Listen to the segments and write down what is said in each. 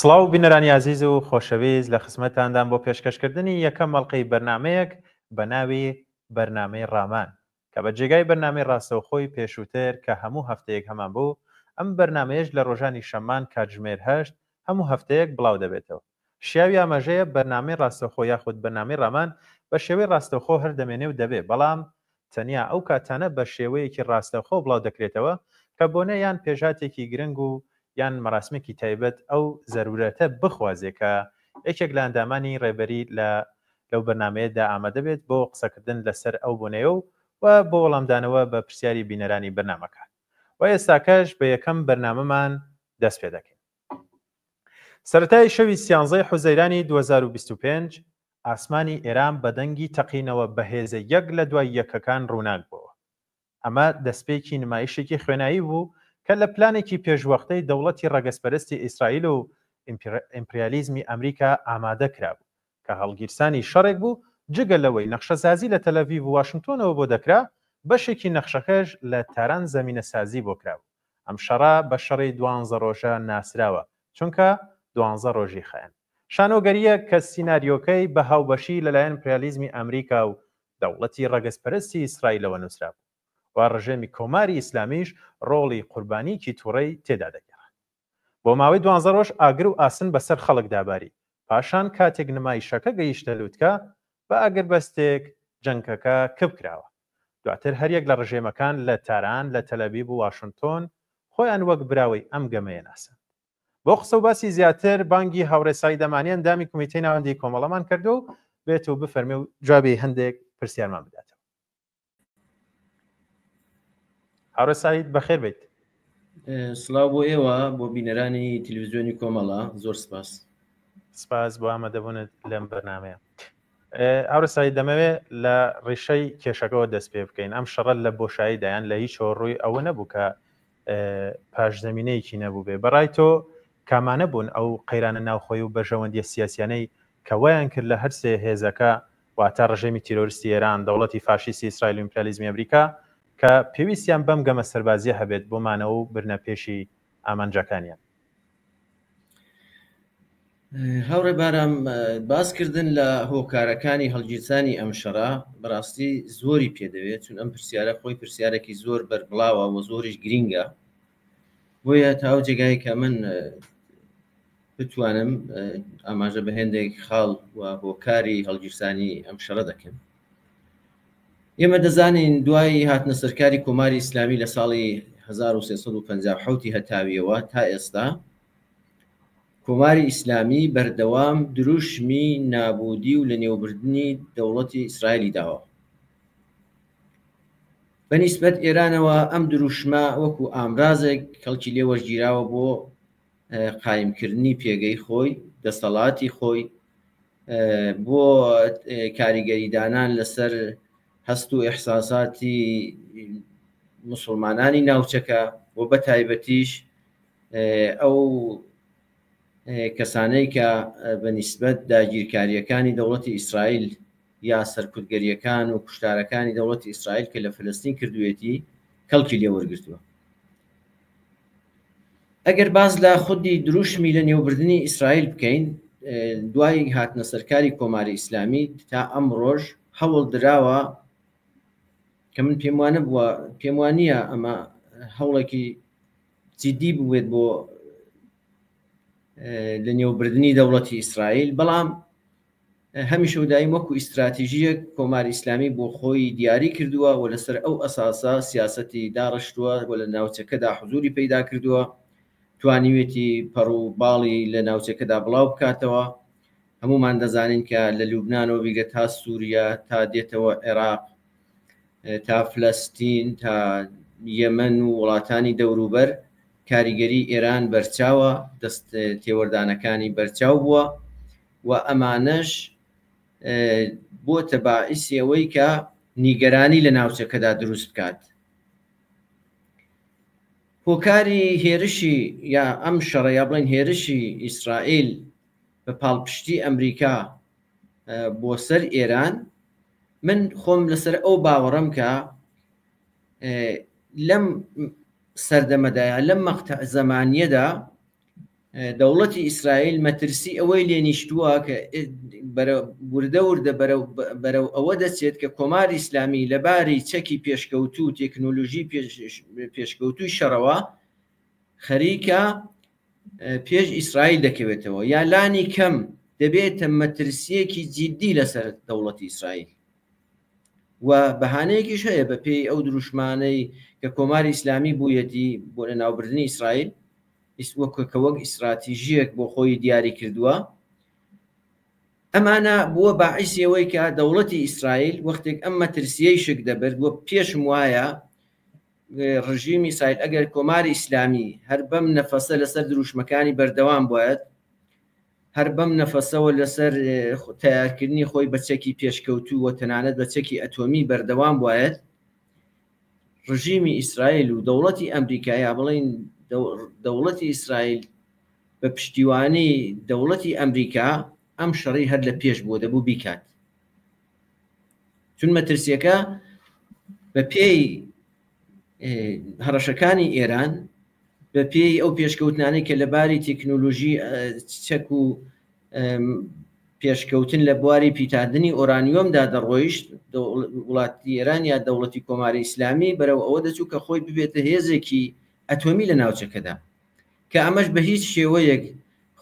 سڵاو بینەرانی ئازیز و خۆشەویست لە خزمەتتاندام بۆ پێشکەشکردنی یەکەم ئەڵقەی بەرنامەیەک بە ناوی بەرنامەی ڕامان کە بە جێگای بەرنامەی ڕاستەوخۆی پێشووتر کە هەموو هەفتەیەک هەمان بوو ئەم بەرنامەیەش لە ڕۆژانی شەممان کاتژمێر هەشت هەموو هەفتەیەک بڵاو دەبێتەوە. شیاوی ئاماژەیە بەرنامەی ڕاستەوخۆ یاخود بەرنامەی ڕامان بە شێوەی ڕاستەوخۆ هەر دەمێنێ و دەبێ بەڵام تەنیا ئەو کاتانە بە شێوەیەکی ڕاستەوخۆ بڵاو دەکرێتەوە کە بۆنە یان پێشهاتێکی گرنگ و یان مەراسمێکی تایبەت ئەو زەرورەتە بخوازێ کە یەکێک لە ئەندامانی ڕێبەری لە لەو بەرنامەیەدا ئامادە بێت بۆ قسەکردن لە سەر ئەو بۆنەیە و و بۆ وەڵامدانەوە بە پرسیاری بینەرانی بەرنامەکە. و ئێستاکەش بە یەکەم بەرنامەمان دەست پێ دەکەین. سەرەتای شەوی سیانزەی حوزەیرانی 2025، ئاسمانی ئێران بە دەنگی تەقینەوە بەهێزە یەک لە دوای یەکەکان ڕووناک بۆوە. ئەمە دەستپێکی نمایشێکی خوێنایی بوو کە لە پلانێکی پێشوەختەی دەوڵەتی ڕەگەزپەرستی ئیسرائیل و ئیمپریالیزمی ئەمریکا ئامادە کرابوو کە هەڵگیرسانی شەڕێک بوو، جگە لەوەی نەخشەسازی لە تەلەڤیڤ و واشنتۆنەوە بۆ دەکرا، بەشێکی نەخشەکەش لە تاران زەمینەسازی بۆ کرابوو. ئەم شەڕە بە شەڕی دوانزە ڕۆژە ناسراوە، چونکە دوانزە ڕۆژی خایاند. شانۆگەرییەک کە سیناریۆکەی بە هاوبەشی لەلایەن ئیمپریالیزمی ئەمریکا و دەوڵەتی ڕەگەزپەرستی ئیسرائیلەوە نووسرابوو و ڕژێمی کۆماری ئیسلامیش ڕۆڵی قوربانییەکی تووڕەی تێدا دەگێڕا. بۆ ماوەی دوانزە ڕۆژ ئاگر و ئاسن بەسەر خەڵکدا باری، پاشان کاتێک نمایشەکە گەیشتە لوتکە، بە ئاگربەستێک جەنگەکە کپ کراوە. دواتر هەریەک لە ڕژێمەکان لە تاران، لە تەلەبیب و واشنتۆن خۆیان وەک براوەی ئەم گەمەیە ناساند. بۆ قسە و باسی زیاتر بانگی هاوڕێ سەعید ئەمانی ئەندامی کومیتەی ناوەندی کۆمەڵەمان کردووە و بێت و بفەرمێ و جوابی هەندێک پرسیارمان بداتەوە. هاوڕێ سعید بەخێر بیت. سڵاو بۆ ئێوە بۆ بینەرانی تلویزیۆنی کۆمەڵە زۆر سپاس. سپاس بۆ ئامادەبوونت لەم بەرنمەیە. هاوڕێ سعید دەمەوێت لە ڕیشەی کێشەکەەوە دەست پێ بکەین ئەم شەڕە لە بۆشایی دایان لە هیچەوە ڕووی ئەوە نەبوو کە پاش زمینەیەکی نەبوو بێ بەڕای تۆ کامانە بوون ئەو قەیرانە ناوخۆی و بەرژەوەندیە سیاسیانەی کە وایان کرد لە هەرسێ هێزەکە واتە ڕژێمی تیرۆریستی ئێران، دەوڵەتی فاشیستی ئیسرائیل و ئیمپریالیزمی ئەمریکا، کە پێویستیان بەم گەمە سەربازییە هەبێت بۆ مانەوە و بردنە پێشی ئامانجەکانیان. هاوڕێ بارام، باسکردن لە هۆکارەکانی هەڵگیرسانی ئەم شەڕە بەڕاستی زۆری پێدەوێت، چون ئەم پرسیارە خۆی پرسیارێکی زۆر بەربڵاوە و زۆریش گرینگە، بۆیە تا ئەو جێگای کە من بتوانم ئاماژە بە هێندێک خاڵ و هۆکاری هەڵگیرسانی ئەم شەڕە دەکەم. ئێمە دەزانین دوای هاتنە سەرکاری کۆماری ئیسلامی لە ساڵی 1357 هەتاویەوە تا ئێستا کۆماری ئیسلامی بەردەوام دروشمی نابودی و لەنێوبردنی دەوڵەتی ئیسرائیلی داوە. بە نیسبەت ئێرانەوە ئەم دروشمە وەکو ئامرازێک کەڵکی لێ وەرگیراوە بۆ قایمکردنی پێگەی خۆی، دەسەڵاتی خۆی، بۆ کاریگەری دانان لەسەر هەست و ئیحساساتی موسڵمانانی ناوچەکە و بە تایبەتیش ئەو کەسانەی کە بە نیسبەت داگیرکارییەکانی دەوڵەتی ئیسرائیل یا سەرکوتگەرییەکان و کوشتارەکانی دەوڵەتی ئیسرائیل کە لە فلستین کردوویەتی کەڵکی لێ وەرگرتووە. ئەگەر باس لە خودی دروشمی لە نێوبردنی ئیسرائیل بکەین دوای هاتنە سەرکاری کۆماری ئیسلامی تا ئەمڕۆژ هەوڵ دراوە کە من پێم وانە بووە پێم وانە ئەمە هەوڵێکی جدی بووێت بۆ لە نێوبردنی دەوڵەتی ئیسرائیل بەڵام هەمیشە و دایم وەکو ئیستراتیژییەک کۆماری ئیسلامی بۆ خۆی دیاری کردووە و لەسەر ئەو ئەساسە سیاسەتی داڕشتووە و لە ناوچەکەدا حزوری پەیدا کردووە، توانیوێتی پەڕ و باڵی لە ناوچەکەدا بڵاو بکاتەوە. هەموومان دەزانین کە لە لوبنانەوە بیگرە تا سووریا تا دێتەوە عێراق تا فلەستین تا یەمەن و وڵاتانی دەوروبەر کاریگەری ئێران بەرچاوە، دەست تێوەردانەکانی بەرچاو بووە. و ئەمانەش بۆتە باعیسی ئەوەی کە نیگەرانی لە ناوچەکەدا دروست بکات. هۆکاری هێرشی یا ئەم شەڕە یا بڵێن هێرشی ئیسرائیل بە پاڵپشتی ئەمریکا بۆ سەر ئێران من خۆم لەسەر ئەو باوەڕم کە لەم سەردەمەدایە لەم مەقتە زەمانیەدا. دەوڵەتی ئیسرائیل مەترسی ئەوەی لێ نیشتووە کە وردە وردە بەرەو ئەوە دەچێت کە کۆماری ئیسلامی لەباری چەکی پێشکەوتوو و تێکنۆلۆژی پێشکەوتووی شەڕەوە خەریکە پێش ئیسرائیل دەکەوێتەوە یا لانی کەم دەبێتە مەترسیەکی جیدی لەسەر دەوڵەتی ئیسرائیل و بەهانەیەکیش هەیە بە پێی ئەو دروشمانەی کە کۆماری ئیسلامی بوویەتی بۆ لەناوبردنی ئیسرائیل کە وەک ئیستراتیژیەک بۆ خۆی دیاری کردووە ئەمانە بووە باعیسی ئەوەی کە دەوڵەتی ئیسرائیل وەختێک ئەم مەترسیەی شک دەبرد و پێشم وایە ڕژیمی ئیسرائیل ئەگەر کۆماری ئیسلامی هەر بەم نەفەسە لەسەر دروشمەکانی بەردەوام بوایەت هەر بەم نەفەسەوە لەسەر تەیارکردنی خۆی بە چەکی پێشکەوتوو و تەنانەت بە چەکی ئەتۆمی بەردەوام بوایەت ڕژیمی ئیسرائیل و دەوڵەتی ئەمریکا یا بڵێین دەوڵەتی ئیسرائیل بە پشتیوانی دەوڵەتی ئەمریکا ئەم شەڕی هەر لە پێش بووە دەبوو بیکات چون مەترسیەکە بە پێی هەڕەشەکانی ئێران بە پێی ئەو پێشکەوتنانەی کە لە باری تەکنۆلۆژی چەک و پێشکەوتن لە بواری پیتاندنی ئۆرانیۆمدا دەڕۆیشت، وڵاتی ئێران یا دەوڵەتی کۆماری ئیسلامی بەرەو ئەوە دەچوو کە خۆی ببێتە هێزێکی ئەتۆمی لە ناوچەکەدا، کە ئەمەش بە هیچ شێوەیەک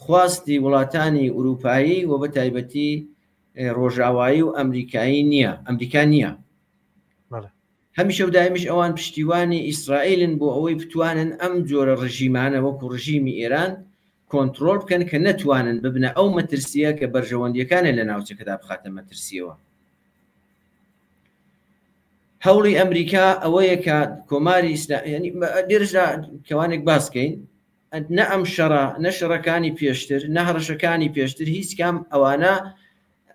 خواستی وڵاتانی ئورووپایی و بە تایبەتی ڕۆژاوایی و ئەمریکایی نییە، ئەمریکا نییە. هەمیشە و دایمیش ئەوان پشتیوانی ئیسرائیلن بۆ ئەوەی بتوانن ئەم جۆرە ڕژیمانە وەکو ڕژیمی ئێران کۆنتڕۆڵ بکەن کە نەتوانن ببنە ئەو مەترسییە کە بەرژەوەندییەکانیان لە ناوچەکەدا بخاتە مەترسییەوە. هەوڵی ئەمریکا ئەوەیە کە کۆماری ئیسلامی یعنی لێرەشدا کەوانێک باس کەین نە ئەم شەڕە نە شەڕەکانی پێشتر نە هەڕەشەکانی پێشتر هیچ کام ئەوانە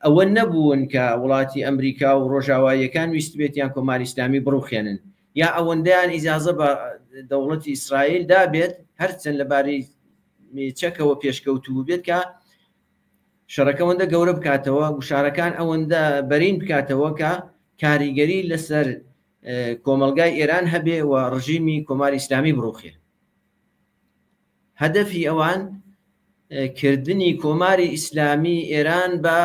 ئەوە نەبوون کە وڵاتی ئەمریکا و ڕۆژاواییەکان ویستبێتیان کۆماری ئیسلامی بڕوخێنن یا ئەوەندەیان ئیجازە بە دەوڵەتی ئیسرائیل دابێت هەرچەند لەبارەی چەکەوە پێشکەوتوو بێت کە شەڕەکە ئەوەندە گەورە بکاتەوە گوشارەکان ئەوەندە بەرین بکاتەوە کە کاریگەری لەسەر کۆمەلگای ئێران هەبێ و ڕژیمی کۆماری ئیسلامی بڕوخێ هەدەفی ئەوان کردنی کۆماری ئیسلامی ئێران بە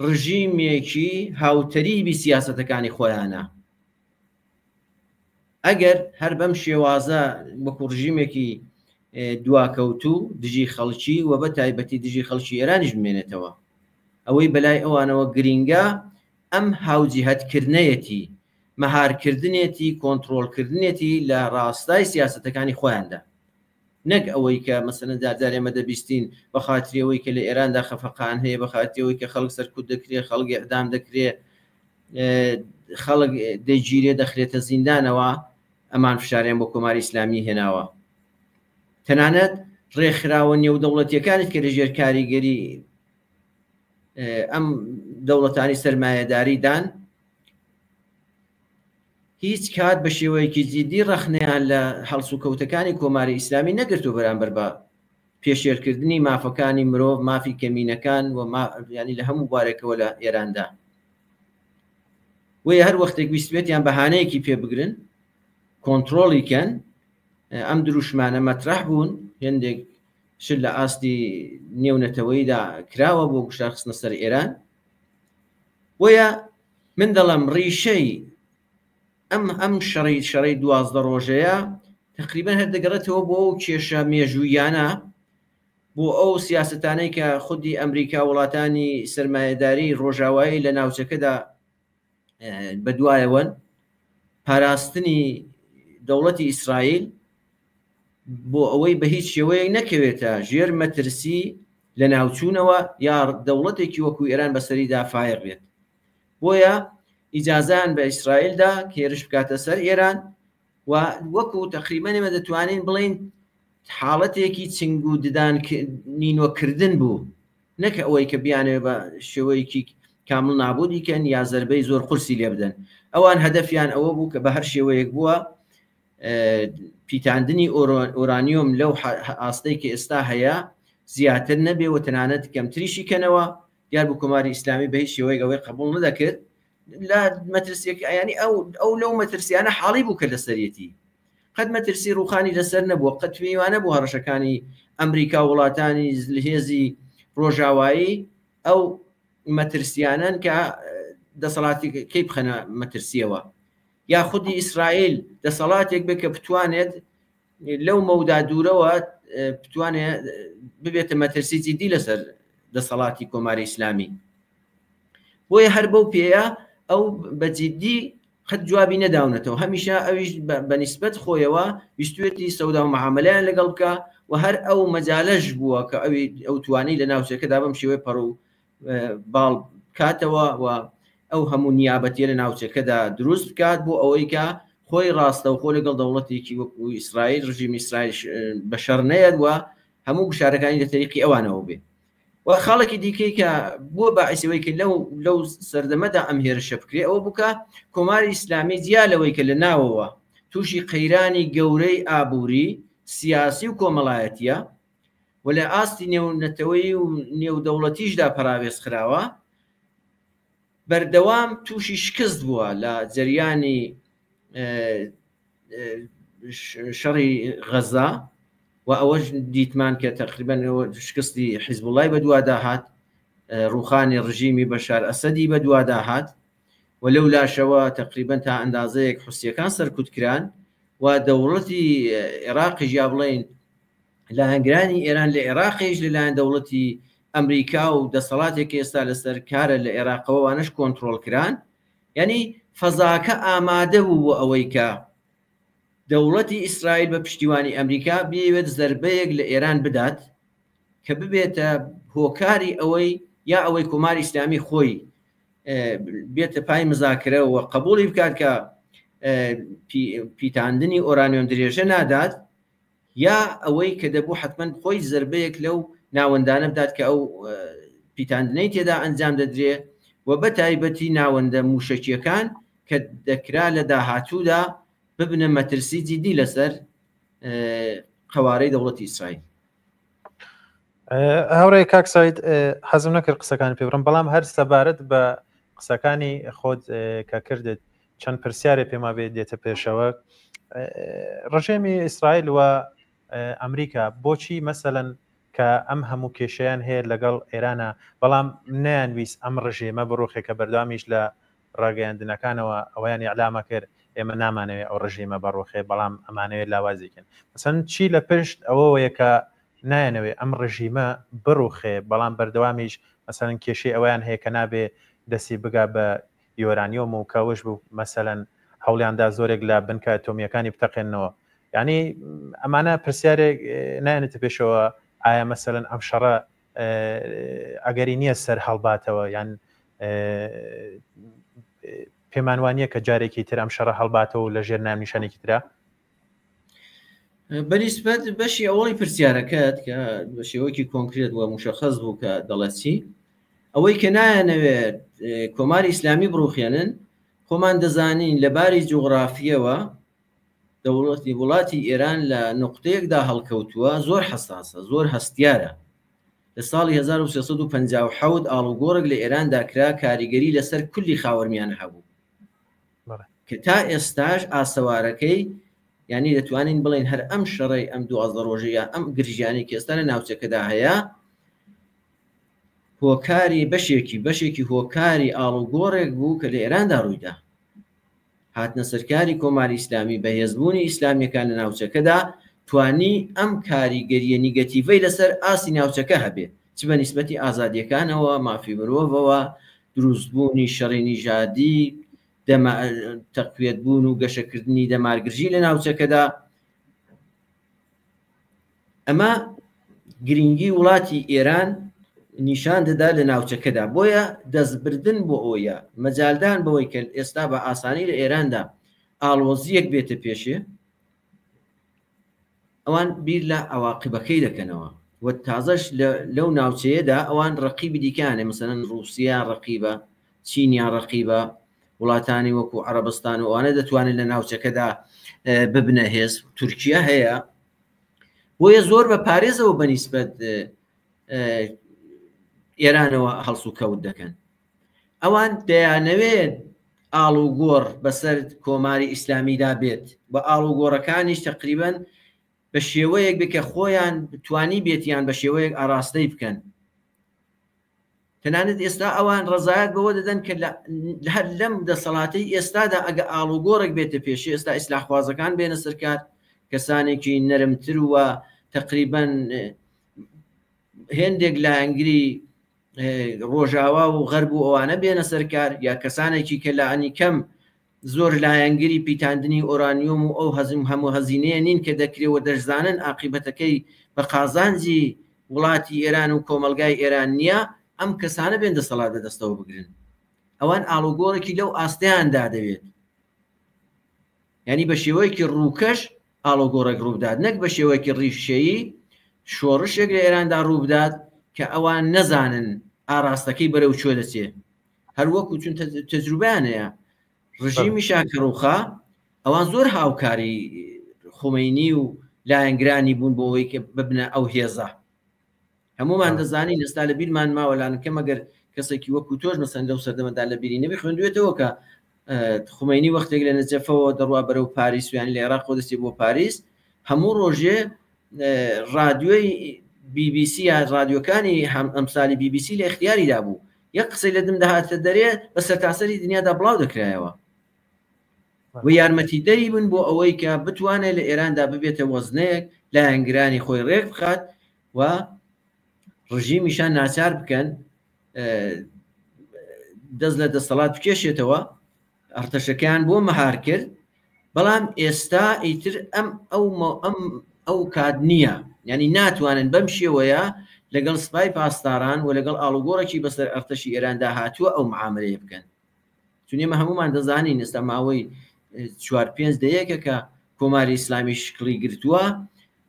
ڕژیمێکی هاوتەریبی سیاسەتەکانی خۆیانە. ئەگەر هەر بەم شێوازە وەکو ڕژیمێکی دواکەوتوو دژی خەڵکی و بە تایبەتی دژی خەڵکی ئێرانیش بمێنێتەوە. ئەوەی بەلای ئەوانەوە گرینگە ئەم هاوجیهەتکردنەیەتی، مەهارکردنێتی، کۆنتڕۆڵکردنێتی لە ڕاستای سیاسەتەکانی خۆیاندا. نەک ئەوەی کە مەسەلەن جار جار ئێمە دەبیستین بە خاتری ئەوەی کە لە ئێراندا خەفەقان هەیە، بە خاتری ئەوەی کە خەڵک سەرکوت دەکرێ، خەڵک ئێعدام دەکرێ، خەڵک دەگیرێ دەخرێتە زیندانەوە، ئەمان فشاریان بۆ کۆماری ئیسلامی هێناوە. تەنانەت ڕێکخراوە نێودەوڵەتیەکانیش کە لەژێر کاریگەری ئەم دەوڵەتانی سەرمایەداری دان هیچ کات بە شێوەیەکی جیدی ڕەخنەیان لە هەڵسوکەوتەکانی کۆماری ئیسلامی نەگرتووە بەرامبەر بە پێشێلکردنی مافەکانی مرۆڤ، مافی کەمینەکان و ینی لە هەموو بوارێکەوە لە ئێراندا. بۆیە هەر وەختێک ویستبێتیان بەهانەیەکی پێ بگرن، کۆنتڕۆڵی کەن، ئەم دروشمانە مەترەح بوون، هێندێک شت لە ئاستی نێونەتەوەییدا کراوە بۆ گوشار خستنە سەر ئێران. بۆیە من دەڵێم ڕیشەی ئەم ئەم شەڕی شەڕی 12 ڕۆژەیە تقریبا هەر دەگەڕێتەوە بۆ ئەو کێشە مێژوویانە بۆ ئەو سیاستانەی کە خودی ئەمریکا وڵاتانی سرمایهداری ڕۆژاوایی لە ناوچەکەدا بەدوایەوەن پاراستنی دەوڵەتی ئیسرائیل بۆ ئەوەی بە هیچ شێوەیەک نەکەوێتە ژێر مەترسی لەناوچوونەوە یا دەوڵەتێکی وەکو ئێران بەسەریدا فایەق بێت. بۆیە ئیجازەیان بە ئیسرائیل دا کە هێرش بکاتە سەر ئێران و وەکو تەقریبەن ئێمە دەتوانین بڵێین حاڵەتێکی چنگ و ددان نینۆکردن بوو نەک ئەوەی کە بیانەوێ بە شێوەیەکی کامڵ نابودی کەن یا زەربەی زۆر قورسی لێ بدەن. ئەوان هەدەفیان ئەوە بوو کە بە هەر شێوەیەک بووە پیتاندنی ئۆرانیۆم لەو ئاستەی کە ئێستا هەیە زیاتر نەبێ و تەنانەت کەمتریشی کەنەوە دیار بوو کۆماری ئیسلامی بە هیچ شێوەیەک ئەوەی قبوڵ نەدەکرد لە مەترسیەکە ینی ئەو ئەو لەو مەترسیانە حاڵی بوو کە لەسەرەتی. قەت مەترسی ڕووخانی لەسەر نەبووە، قەت پێی وا نەبوو هەڕەشەکانی ئەمریکا و وڵاتانی زلهێزی ڕۆژاوایی ئەو مەترسیانەن کە دەسەڵاتەکەی بخەنە مەترسیەوە یا خودی ئیسرائیل دەسەڵاتێک بێت کە بتوانێت لەو مەودا دوورەوە بتوانێت ببێتە مەترسی جدی لەسەر دەسەڵاتی کۆماری ئیسلامی. بۆیە هەر بەو پێیە ئەو بە جیدی قەت جوابی نەداونەتەوە هەمیشە ئەویش بە نیسبەت خۆیەوە ویستوێتی سەودا و معاملەیان لەگەڵ بکە و هەر ئەو مەجالەش بووە کە ئەوی ئەو توانی لە ناوچەکەدا بەم شێوەی پەڕ و باڵ کاتەوە و ئەو هەموو نیابەتیە لە ناوچەکەدا دروست بکات بۆ ئەوەی کە خۆی ڕاستەوخۆ لەگەڵ دەوڵەتێکی وەکو ئیسرائیل ڕژیمی ئیسرائیل بە شەڕ نەیەت و هەموو گوشارەکانی لە تەریقی ئەوانەوە بێ. و خاڵێکی دیکەی کە بووە باعیسی ئەوەی کە لەو لەو سەردەمەدا ئەم هێرشە بکرێ ئەوە بوو کە کۆماری ئیسلامی جیا لەوەی کە لە ناوەوە تووشی قەیرانی گەورەی ئابووری، سیاسی و کۆمەڵایەتییە و لە ئاستی نێونەتەوەیی و نێودەوڵەتیشدا پەراوێز خراوە، بەردەوام تووشی شکست بووە لە جەریانی شەڕی غەزا و ئەوەش دیتمان کە تقریبا شکستی حیزبوڵای بەدوادا هات ڕوخانی ڕژیمی بەشار ئەسەدی بەدوادا هات و لەو لاشەوە تقریبا تا ئەندازەیەک حوسیەکان سەرکوت کران و دەوڵەتی عێراقیش یا بڵێین لایەنگرانی ئێران لە عێراقیش لەلایەن دەوڵەتی ئەمریکا و دەسەڵاتێک ئێستا لەسەر کارە لە عێراقەوە وانەش کۆنتترۆل کران یعنی فەزاکە ئامادە بوو بۆ ئەوەی کە دەوڵەتی ئیسرائیل بە پشتیوانی ئەمریکا بیەوێت زەربەیەک لە ئێران بدات کە ببێتە هۆکاری ئەوەی یا ئەوەی کۆماری ئیسلامی خۆی بێتە پای مزاکرە و قبولی بکات کە پیتاندنی ئۆرانیۆم درێژە نادات یا ئەوەی کە دەبوو حتمما خۆی زربەیەک لەو ناوەندانە بدات کە ئەو پیتاندنەی تێدا ئەنجام دەدرێ و بە تایبەتی ناوەندە موشەکیەکان کە دەکرا لە داهاتوودا ببنە مەترسی جیدی لەسەر قەوارەی دەوڵەتی ئیسرائیل. هاوڕێ کاک سعید حەزم نەکرد قسەکانی پێ بڕم بەڵام هەر سەبارەت بە قسەکانی خۆت کە کردت چەند پرسیارێ پێما بێت دێتە پێشەوە ڕژێمی ئیسرائیل و ئەمریکا بۆچی مەسەەن کە ئەم هەموو کێشیان هەیە لەگەڵ ئێرانە بەڵام نەیانویست ئەم ڕژێمە بڕوخێ کە بەردەوامیش لە ڕاگەیاندنەکانەوە ئەوەیان ئیعلامە کرد ئێمە نامانەوێ ئەو ڕژێمە بەڕوخێ بەڵام ئەمانەوێت لاوازی کەن مەسەن چی لە پشت ئەوەوەیە کە نایەنەوێ ئەم ڕژیمە بڕوخێ بەڵام بەردەوامیش مەسەن کێشەی ئەویان هەیە کە نابێ دەستی بگا بە یۆرانیۆم و کەوش بوو مەسەلەن هەوڵیاندا زۆرێک لە بنکە ئەتۆمییەکانی بتەقێننەوە یعنی ئەمانە پرسیارێک نایەنێتە پێشەوە ئایا مەسەلەن ئەم شەڕە ئەگەری نییە سەر هەڵباتەوە یان پێمان وانە کە جارێکی تر ئەم شەڕە هەڵباتەوە لە ژێر ناونیشانێکی ترە بەنیسبەت بەشی ئەوەڵی پرسیارەکەت کە بە شێوەیەکی کۆنکرێت وە مشەخەس بوو کە دەڵێت چی ئەوەی کە نایانەوێت کۆماری ئیسلامی بڕوخێنن خۆمان دەزانین لە باری جوغرافیەوە دەوڵەتی وڵاتی ئێران لە نقطەیەکدا هەڵکەوتووە زۆر حەساسە زۆر هەستیارە لە ساڵی 1357 ئاڵوگۆڕێک لە ئێراندا کرا کاریگەری لەسەر کولی خاوەرمیانە هەبوو کە تا ئێستاش ئاسەوارەکەی یانی دەتوانین بڵێین هەر ئەم شەڕەی ئەم 12 ڕۆژە یا ئەم گرژیانەی کە ئێستا لە ناوچەکەدا هەیە هۆکاری بەشێکی بەشێکی هۆکاری ئاڵوگۆڕێک بوو کە لە ئێراندا ڕوویدا هاتنە سەرکاری کۆماری ئیسلامی بەهێزبوونی ئیسلامیەکان لە ناوچەکەدا توانی ئەم کاریگەریە نیگەتیڤەی لەسەر ئاستی ناوچەکە هەبێت چ بە نیسبەتی ئازادیەکانەوە مافی مرۆڤەوە دروستبوونی شەڕی نیژادی تەقویەت بوون و گەشەکردنی دەمارگرژی لە ناوچەکەدا ئەمە گرنگی وڵاتی ئێران نیشان دەدا لە ناوچەکەدا بۆیە دەستبردن بۆ ئەوە مەجالدان بەوەی کە ئێستا بە ئاسانی لە ئێراندا ئاڵۆزیەک بێتە پێشێ ئەوان بیر لە عەواقبەکەی دەکەنەوە و تازەش لەو ناوچەیەدا ئەوان ڕەقیبی دیکەیان هەیە مەسەلەن ڕووسیا ڕەقیبە، چینیان ڕەقیبە، وڵاتانی وەکو عەرەبستان و ئەوانە دەتوانن لە ناوچەکەدا ببنە هێز، تورکیا هەیە. بۆیە زۆر بە پارێزەوە بە نیسبەت ئێرانەوە هەڵسوکەوت دەکەن. ئەوان دەیانەوێت. ئاڵوگۆڕ بەسەر کۆماری ئیسلامیدا بێت و ئاڵوگۆڕەکانیش تەقریبەن بە شێوەیەک بێت کە خۆیان توانی بێتیان بە شێوەیەک ئاراستەی بکەن. تەنانەت ئێستا ئەوان ڕەزایەت بەوە دەدەن کە هەر لەم دەسەڵاتەی ئێستادا ئەگە ئاڵوگۆڕێک بێتە پێشێ، ئێستا ئیسلاحخوازەکان بێنە سەرکار، کەسانێکی نەرمتر و تەقریبەن هێندێک لایەنگری ڕۆژاوا و غەرب و ئەوانە بێنە سەرکار یا کەسانێکی کە لانی کەم زۆر لایەنگری پیتاندنی ئۆرانیۆم و ئەو هەزم هەموو هەزینەیە نین کە دەکرێ و دەشزانن ئاقیبەتەکەی بە قازانجی وڵاتی ئێران و کۆمەڵگای ئێران نییە، ئەم کەسانە بێن دەسەڵات بە دەستەوە بگرن. ئەوان ئاڵوگۆڕێکی لەو ئاستەیاندا دەوێت. یانی بە شێوەیەکی ڕووکەش ئاڵوگۆڕێک ڕووبدات، نەک بە شێوەیەکی ڕیشەیی شۆڕشێک لە ئێراندا ڕووبدات کە ئەوان نەزانن ئاراستەکەی بەرەو کوێ دەچێ. هەر وەکو چون تەجروبەیان هەیە ڕژیمی شا کە ڕووخا ئەوان زۆر هاوکاری خومەینی و لایەنگرانی بوون بۆ ئەوەی کە ببنە ئەو هێزە. هەمومان دەزانین ئێستا لە بیرمان ماوە لانکەم ئەگەر کەسێکی وەکو تۆش مەسەن لەو سەردەمەدا لە بیری نەبی خوێندوێتەوە کە خومەینی وەختێک لە نەجەفەوە دەڕوا بەرەو پاریس یان لە عێراق دەستی بۆ پاریس هەموو ڕۆژێ ڕادیۆی BBC یا ڕادیۆکانی هەم ئەمسالی BBC لە اختیاریدا بوو یەک قسەی لە دم دەهاتە دەرێ بە سەرتاسەری دنیادا بڵاو دەکرایەوە و یارمەتیدەری بوون بۆ ئەوەی کە بتوانێت لە ئێراندا ببێتە وەزنەیەک لایەنگرانی خۆی ڕێک بخات و ڕژیمیشان ناچار بکەن دەست لە دەسەڵات بکێشێتەوە ئەرتەشەکەیان بۆ مەهار کرد بەڵام ئێستا ئیتر ئەم ئەو ئەم ئەو کات نییە ینی ناتوانن بەم شێوەیە لەگەڵ سپای پاسداران و لەگەڵ ئاڵوگۆڕێکی بەسەر ئەرتەشی ئێراندا هاتووە ئەو معاملەیە بکەن چون ئێمە هەمومان دەزانین ئێستا ماوەی چوار پێنج دەیەکە کە کۆماری ئیسلامی شکڵی گرتووە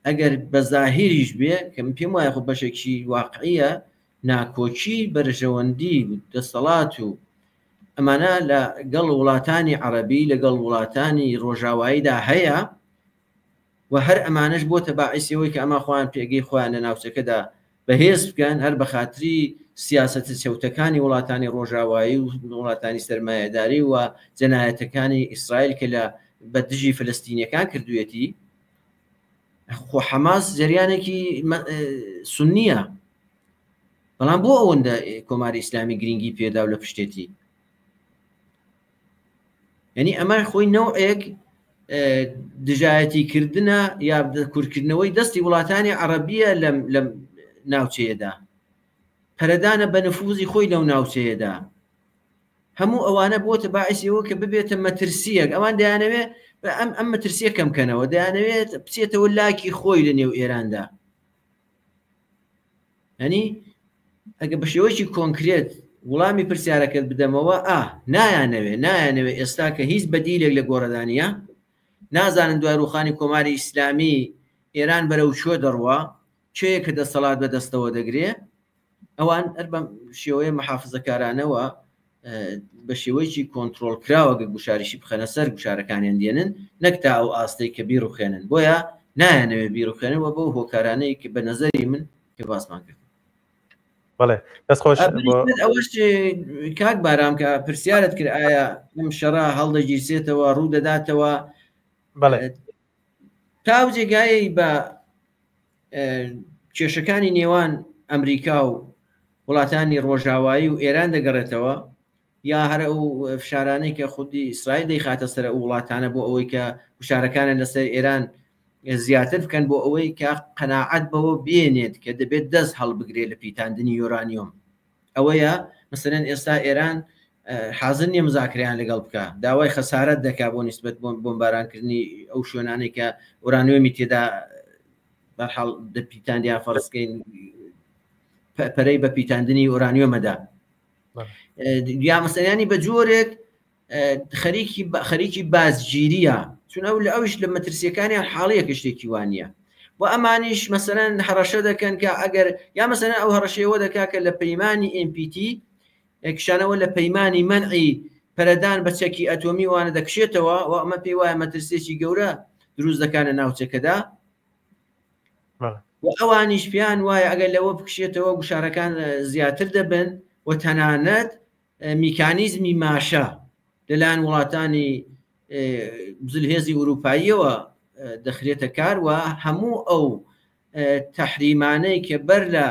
ئەگەر بە زاهیریش بێ کە من پێم وایە خۆ بەشێکی واقعیە ناکۆکی بەرژەوەندی دەسەڵات و ئەمانە لە گەڵ وڵاتانی عەرەبی لەگەڵ وڵاتانی ڕۆژاواییدا هەیە و هەر ئەمانەش بۆتە باعیسی ئەوەی کە ئەمان خۆیان پێگەی خۆیان لە ناوچەکەدا بەهێز بکەن هەر بە خاتری سیاسەتە چەوتەکانی وڵاتانی ڕۆژاوایی و وڵاتانی سەرمایەداری و جەنایەتەکانی ئیسرائیل کە لە بە دژی فلستینیەکان کردوێتی خۆ حەماس جەریانێکی سنیە بەڵام بۆ ئەوەندە کۆماری ئیسلامی گرنگی پێدا و لە پشتێتی یعنی ئەمە خۆی نەوەک دژایەتی کردنە یا کورتکردنەوەی دەستی وڵاتانی عەرەبیە لەم لەم ناوچەیەدا پەرەدانە بە نفوزی خۆی لەو ناوچەیەدا هەموو ئەوانە بۆتە باعیسی ئەوە کە ببێتە مەترسیەک ئەوان دەیانەوێت ئەم ئەم مەترسیە کەم کەنەوە دەیانەوێت بچێتەوە لاکی خۆی لە نێو ئێراندا ینی ئەگە بە شێوەیەکی کۆنکرێت وڵامی پرسیارەکەت بدەمەوە ئا نایانەوێ نایانەوێ ئێستا کە هیچ بەدیلێک لە گۆڕەدا نییە نازانن دوای ڕوخانی کۆماری ئیسلامی ئێران بەرەو کوێ دەڕوا کێیە کە دەسەڵات بە دەستەوە دەگرێ ئەوان هەر بەم شێوەیە محافزەکارانەوە بە شێوەیەکی کۆنترۆڵ کراوە گە گوشاریشی بخەنە سەر گوشارەکانیان دێنن نەک تا ئەو ئاستەی کە بیڕوخێنن بۆیە نایانەوێ بیڕوخێنن و بەو هۆکارانەی کە بە نەزەری من کە باسمان کرد. بەڵێ دەست خۆش ئەوەش کاک بارام کە پرسیارت کرد ئایا ئەم شەڕە هەڵدەگیرسێتەوە ڕوو دەداتەوە بەڵێ تا ئەو جێگایەی بە کێشەکانی نێوان ئەمریکا و وڵاتانی ڕۆژاوایی و ئێران دەگەڕێتەوە یا هەر ئەو فشارانەی کە خودی ئیسرائیل دەیخاتە سەر ئەو وڵاتانە بۆ ئەوەی کە گوشارەکانیان لەسەر ئێران زیاتر بکەن بۆ ئەوەی کە قەناعەت بەوە بێنێت کە دەبێت دەست هەڵبگرێت لە پیتاندنی یۆرانیۆم ئەوەیە مەسەلەن ئێستا ئێران حازر نییە مزاکریان لەگەڵ بکە داوای خەسارەت دەکا بۆ نسبەت بۆ بۆمبارانکردنی ئەو شوێنانەی کە ئۆرانیۆمی تێدا بەرحاڵ دەپیتاند یا فەرزکەین پەرەی بە پیتاندنی ئۆرانیۆمەدا یا مەسەلانی بە جۆرێک خەریکی خەریکی بازگیریە چون ئەو لە ئەوش لە مەترسیەکانیان حاڵیە کە شتێکی وانە و ئەمانیش مەسەرەن هەڕەشە دەکەن کە ئەگەر یا مەسەرەن ئەو هەڕەشەیەوە دەکا کە لە پەیمانی NPT کشانەوە لە پەیمانی مەنعی پەرەدان بە چەکی ئەتۆمی وانە دەکشێتەوە و ئەمە پێی وایە مەترسیەکی گەورە دروست دەکانە ناوچەکەدا و ئەوانیش پێیان وایە ئەگەر لەوە بکشێتەوە گوشارەکان زیاتر دەبن و تەنانەت میکانیزمی ماشە. لەلایەن وڵاتانی زلهێزی ئوروپاییەوە دەخرێتە کار و هەموو ئەو تەحریمانەی کە بەر لە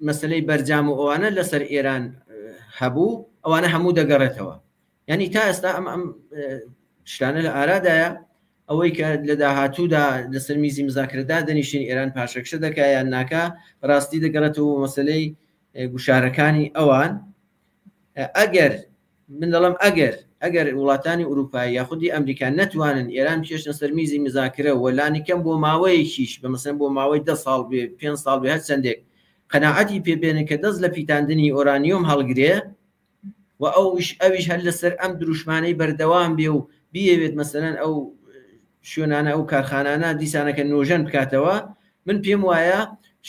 مەسلەی بەرجام و ئەوانە لەسەر ئێران هەبوو ئەوانە هەموو دەگەڕێتەوە یعنی تا ئێستا ئەم ئەم شتانە لە ئارادایە ئەوەی کە لە داهاتوودا لەسەر میزی مزاکرەدا دەنیشین ئێران پاشەکشە دەکا یان ناکا ڕاستی دەگەڕێتەوە مەسلەی گوشارەکانی ئەوان ئەگەر من دەڵم ئەگەر ئەگەر وڵاتانی ئوروپایی یاخودی ئەمریکا نەتوانن ئێران بکێشنە سەر میزی مزاکرە و لانی کەم بۆ ماوەیەکیش بە مەسەن بۆ ماوەی دە ساڵ بێ پێ ساڵ بێ هەر چەندێک قەناعەتی پێ بێنن کە دەست لە پیتاندنی ئۆرانیۆم هەڵگرێ و ئەوش ئەویش هەر لەسەر ئەم دروشمانەی بەردەوام بێ و بیەوێت مەسەلەن ئەو شوێنانە ئەو کارخانانە دیسانەکە نۆژەن بکاتەوە من پێم وایە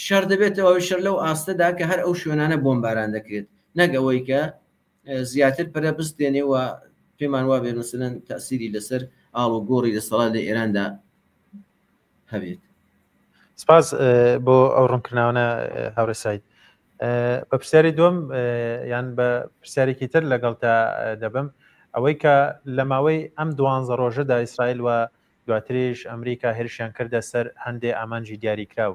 شەڕ دەبێتەوە شەر لەو ئاستەدا کە هەر ئەو شوێنانە بۆمباران دەکرێت نەک ئەوەی کە زیاتر پەرە بستێنێ و پێمان وابێ مەسەلەن تەسیری لەسەر ئاڵ و گۆڕی دەسەڵات لە ئێراندا هەبێت. سپاس بۆ ئەو ڕوونکردنەوانە هاوڕێ سعید. بە پرسیاری دوم یان بە پرسیارێکی تر لەگەڵتا دەبم ئەوەی کە لە ماوەی ئەم دوانزە ڕۆژەدا ئیسرائیل و دواتریش ئەمریکا هێرشیان کردە سەر هەندێ ئامانجی دیاریکراو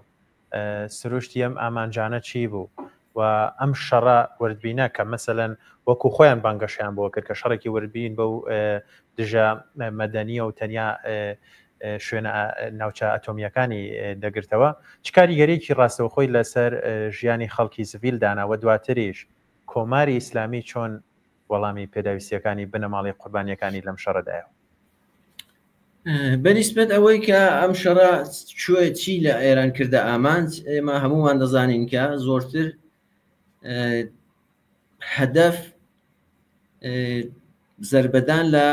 سروشتی ئەم ئامانجانە چی بوو و ئەم شەڕە وردبینە کە مەسەلەن وەکو خۆیان بانگەشەیان بۆ کرد کە شەڕێکی وردبین بەو دژە مەدەنیە و تەنیا شوێنە ناوچە ئەتۆمیەکانی دەگرتەوە چ کاریگەریەکی ڕاستەوخۆی لەسەر ژیانی خەڵکی سڤیل دانا و دواتریش کۆماری ئیسلامی چۆن وەڵامی پێداویستیەکانی بنەماڵەی قوربانیەکانی لەم شەڕەدایەوە؟ بەنیسبەت ئەوەی کە ئەم شەڕە کوێ چی لە ئێران کردە ئامانج ئێمە هەموومان دەزانین کە زۆرتر هەدەف زربەدان لە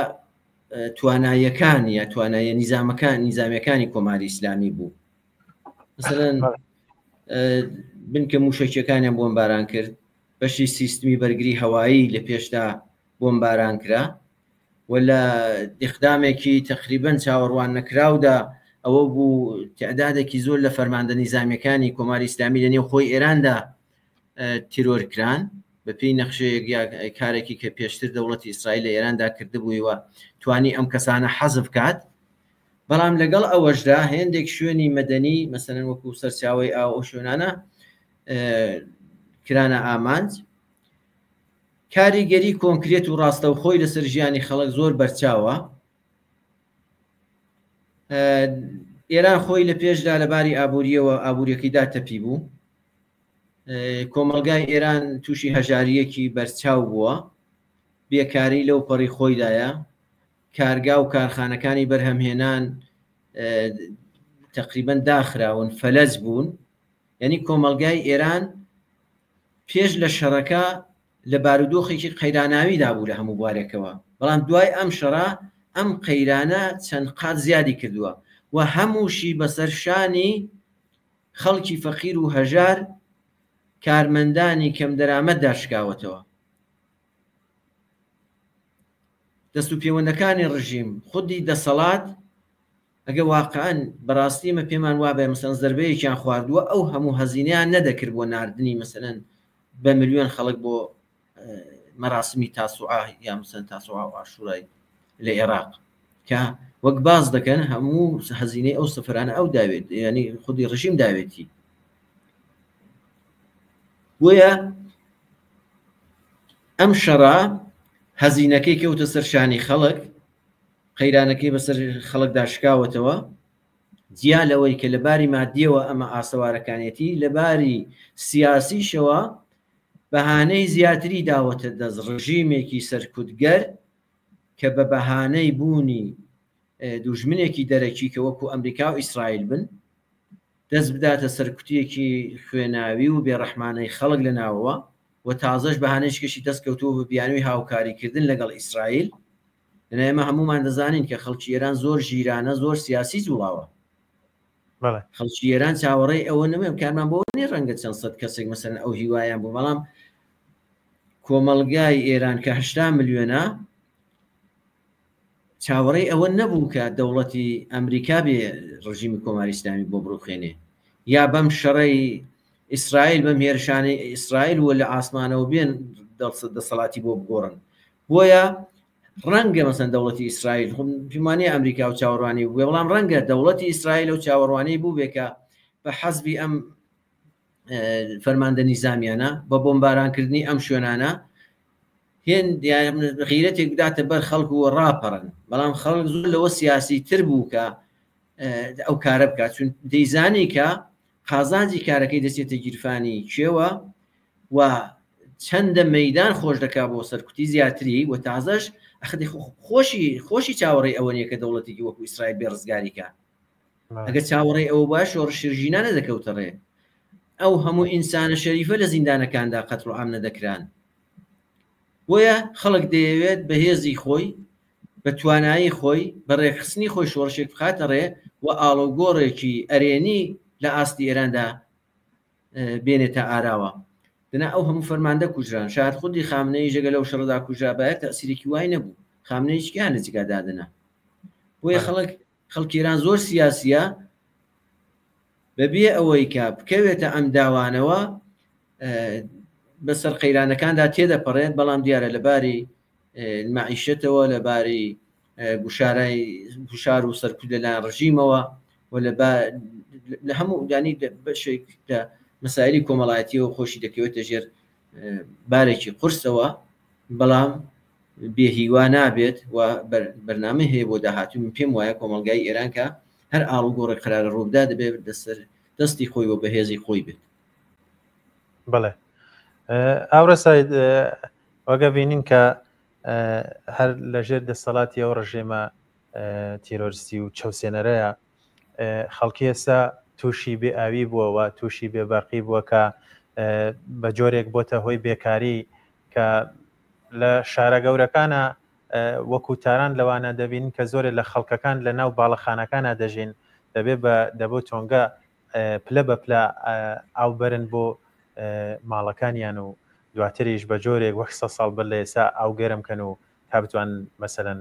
تواناییەکان یا تواناییە نیزامەکان نیزامیەکانی کۆماری ئیسلامی بوو مثلەن بنکە موشەکیەکانیان بۆمباران کرد بەشی سیستمی بەرگری هەوایی لە پێشدا بۆمباران کرا و لە ئیقدامێکی تەقریبەن چاوەڕوان نەکراودا ئەوە بوو تعدادێکی زۆر لە فەرماندە نیزامیەکانی کۆماری ئیسلامی لە نێو خۆی ئێراندا تیرۆر کران بە پێی نەخشەیەک یا کارێکی کە پێشتر دەوڵەتی ئیسرائیل لە ئێراندا کردبووی و توانی ئەم کەسانە حەزف کات بەڵام لەگەڵ ئەوەشدا هێندێک شوێنی مەدەنی مەسەلەن وەکو سەرچاوەی ئاو ئەو شوێنانە کرانە ئامانج کاریگەری کۆنکرێت و ڕاستەوخۆی لەسەر ژیانی خەڵک زۆر بەرچاوە ئێران خۆی لە پێشدا لەباری ئابووریەوە ئابووریەکەی داتەپی بوو کۆمەڵگای ئێران تووشی هەژارییەکی بەرچاو بووە، بێکاری لەو پەڕی خۆیدایە، کارگا و کارخانەکانی بەرهەمهێنان تەقریبەن داخراون، فەلەج بوون، یعنی کۆمەڵگای ئێران پێش لە شەڕەکە لە بارودۆخێکی قەیراناویدا بوو لە هەموو بوارێکەوە، بەڵام دوای ئەم شەڕە ئەم قەیرانە چەند قات زیادی کردووە و هەمووشی بەسەر شانی خەڵکی فەقیر و هەژار، کارمەندانی کەمدەرامەتدا شکاوەتەوە. دەستوپێوەندەکانی ڕژیم، خودی دەسەڵات، ئەگەر واقعەن بەڕاستی ئێمە پێمان وابێ مەسەلەن زەربەیەکیان خواردووە، ئەو هەموو هەزینەیان نەدەکرد بۆ ناردنی مەسەلەن بە ملیۆن خەڵک بۆ مەراسمی تاسوعا یا مەسەلەن تاسوعا و عاشورای لە ئێراق کە وەک باس دەکەن هەموو هەزینەی ئەو سەفەرانە ئەو داوێت ینی خودی ڕژیم داوێتی بۆیە ئەم شەڕە هەزینەکەی کەوتە سەر شانی خەڵک قەیرانەکەی بەسەر خەڵکدا شکاوەتەوە جیا لەوەی کە لە باری مادیەوە ئەمە ئاسەوارەکانێتی لە باری سیاسیشەوە بەهانەی زیاتری داوەتە دەست ڕژیمێکی سەرکوتگەر کە بە بەهانەی بوونی دوژمنێکی دەرەکی کە وەکو ئەمریکا و ئیسرائیل بن دەست بداتە سەرکوتیەکی خوێناوی و بێڕەحمانەی خەڵک لە ناوەوە و تازەش بەهانەیەکیشی دەست کەوتووە بە بیانووی هاوکاریکردن لەگەڵ ئیسرائیل لەنا ئێمە هەموومان دەزانین کە خەڵکی ئێران زۆر ژیرانە زۆر سیاسی جوڵاوە خەڵکی ئێران چاوەڕێی ئەوە نەبێن کارمان بۆ نیە ڕەنگە چەند سەد کەسێک مەسەلەن ئەو هیوایان بوو بەڵام کۆمەڵگای ئێران کە هەشتا ملیۆنە چاوەڕێی ئەوە نەبوو کە دەوڵەتی ئەمریکا بێ ڕژیمی کۆماری ئیسلامی بۆ بڕوخێنێ یا بەم شەڕەی ئیسرائیل بەم هێرشانەی ئیسرائیل و لە ئاسمانەوە بێن دەسەڵاتی بۆ بگۆڕن. بۆیە ڕەنگە مەسەن دەوڵەتی ئیسرائیل خۆ پێمانەیە ئەمریکا و چاوەڕوانی بووێ بەڵام ڕەنگە دەوڵەتی ئیسرائیل و چاوەڕوانی بوو کە بە حەزبی ئەم فەرماندە نیزامیانە بە بۆمبارانکردنی ئەم شوێنانە هێن غیرەتێک بداتە بەر خەڵک و ڕاپەڕن بەڵام خەڵک زۆر لەوە سیاسی تر بوو کە ئەو کارە بکات چون دەیزانی کە قازانجی کارەکەی دەچێتە گیرفانی کێوە و چەندە مەدان خۆش دەکا بۆ سەرکوتی زیاتری و تازەش ئەخدی خۆشی خۆشی چاوەڕێی ئەوە نیە کە دەوڵەتێکی وەکو ئیسرائیل بێ ڕزگاریکە ئەگەر چاوەڕێی ئەوە بوایە شۆڕشی ژینا نەدەکەوتە ڕێ. ئەو هەموو ئینسانە شەریفە لە زیندانەکاندا قەتڵ و عام نەدەکران. بۆیە خەڵک دەیەوێت بە هێزی خۆی، بە توانایی خۆی، بە ڕێکخستنی خۆی شۆڕشێک بخاتە ڕێ و ئاڵوگۆڕێکی ئەرێنی لە ئاستی ئێراندا بێنێتە ئاراوە. دەنا ئەو هەموو فەرماندە کوژران. شاید خودی خامنەییش ئەگەر لەو شەڕەدا کوژرابایە تەئسیرێکی وای نەبوو. خامنەییش کێیان لە جگا دادەنا؟ بۆیە خەڵک خەڵکی ئێران زۆر سیاسیە بەبێ ئەوەی کە بکەوێتە ئەم داوانەوە بەسەر قەیرانەکاندا تێدەپەڕێت بەڵام دیارە لەباری مەعیشەتەوە لەباری گوشارای گوشار و سەرکوت لەلایەن ڕژیمەوە و لە هەموو دانی بەشێک لە مەسایلی کۆمەڵایەتیەوە خۆشی دەکەوێتە ژێر بارێکی قورسەوە بەڵام بێ هیوا نابێت و بەرنامەی هەیە بۆ داهاتوو من پێم وایە کۆمەڵگای ئێران کە هەر ئاڵوگۆڕێک قەرارە ڕووبدا دەبێت لەسەر دەستی خۆی و بەهێزی خۆی بێت. بەڵێ ئاورە ساید وەگە بینین کە هەر لەژێر دەسەڵاتی ئەو ڕژێمە تیرۆرستی و چەوسێنەرەیە خەڵکی ئێستا تووشی بێ ئاوی بووە و تووشی بێ بەرقی بووە کە بە جۆرێک بۆتە هۆی بێکاری کە لە شارە گەورەکانە وەکو تاران لەوانە دەبین کە زۆرێ لە خەڵکەکان لە ناو باڵەخانەکانە دەژین دەبێ بە دەبۆ تۆنگە پلە بە پلە ئاو بەرن بۆ ماڵەکانیان و دواتریش بە جۆرێک وەک سە ساڵ بەر لە ئێستا ئاو گەرم کەن و تا بتوان مەسەلەن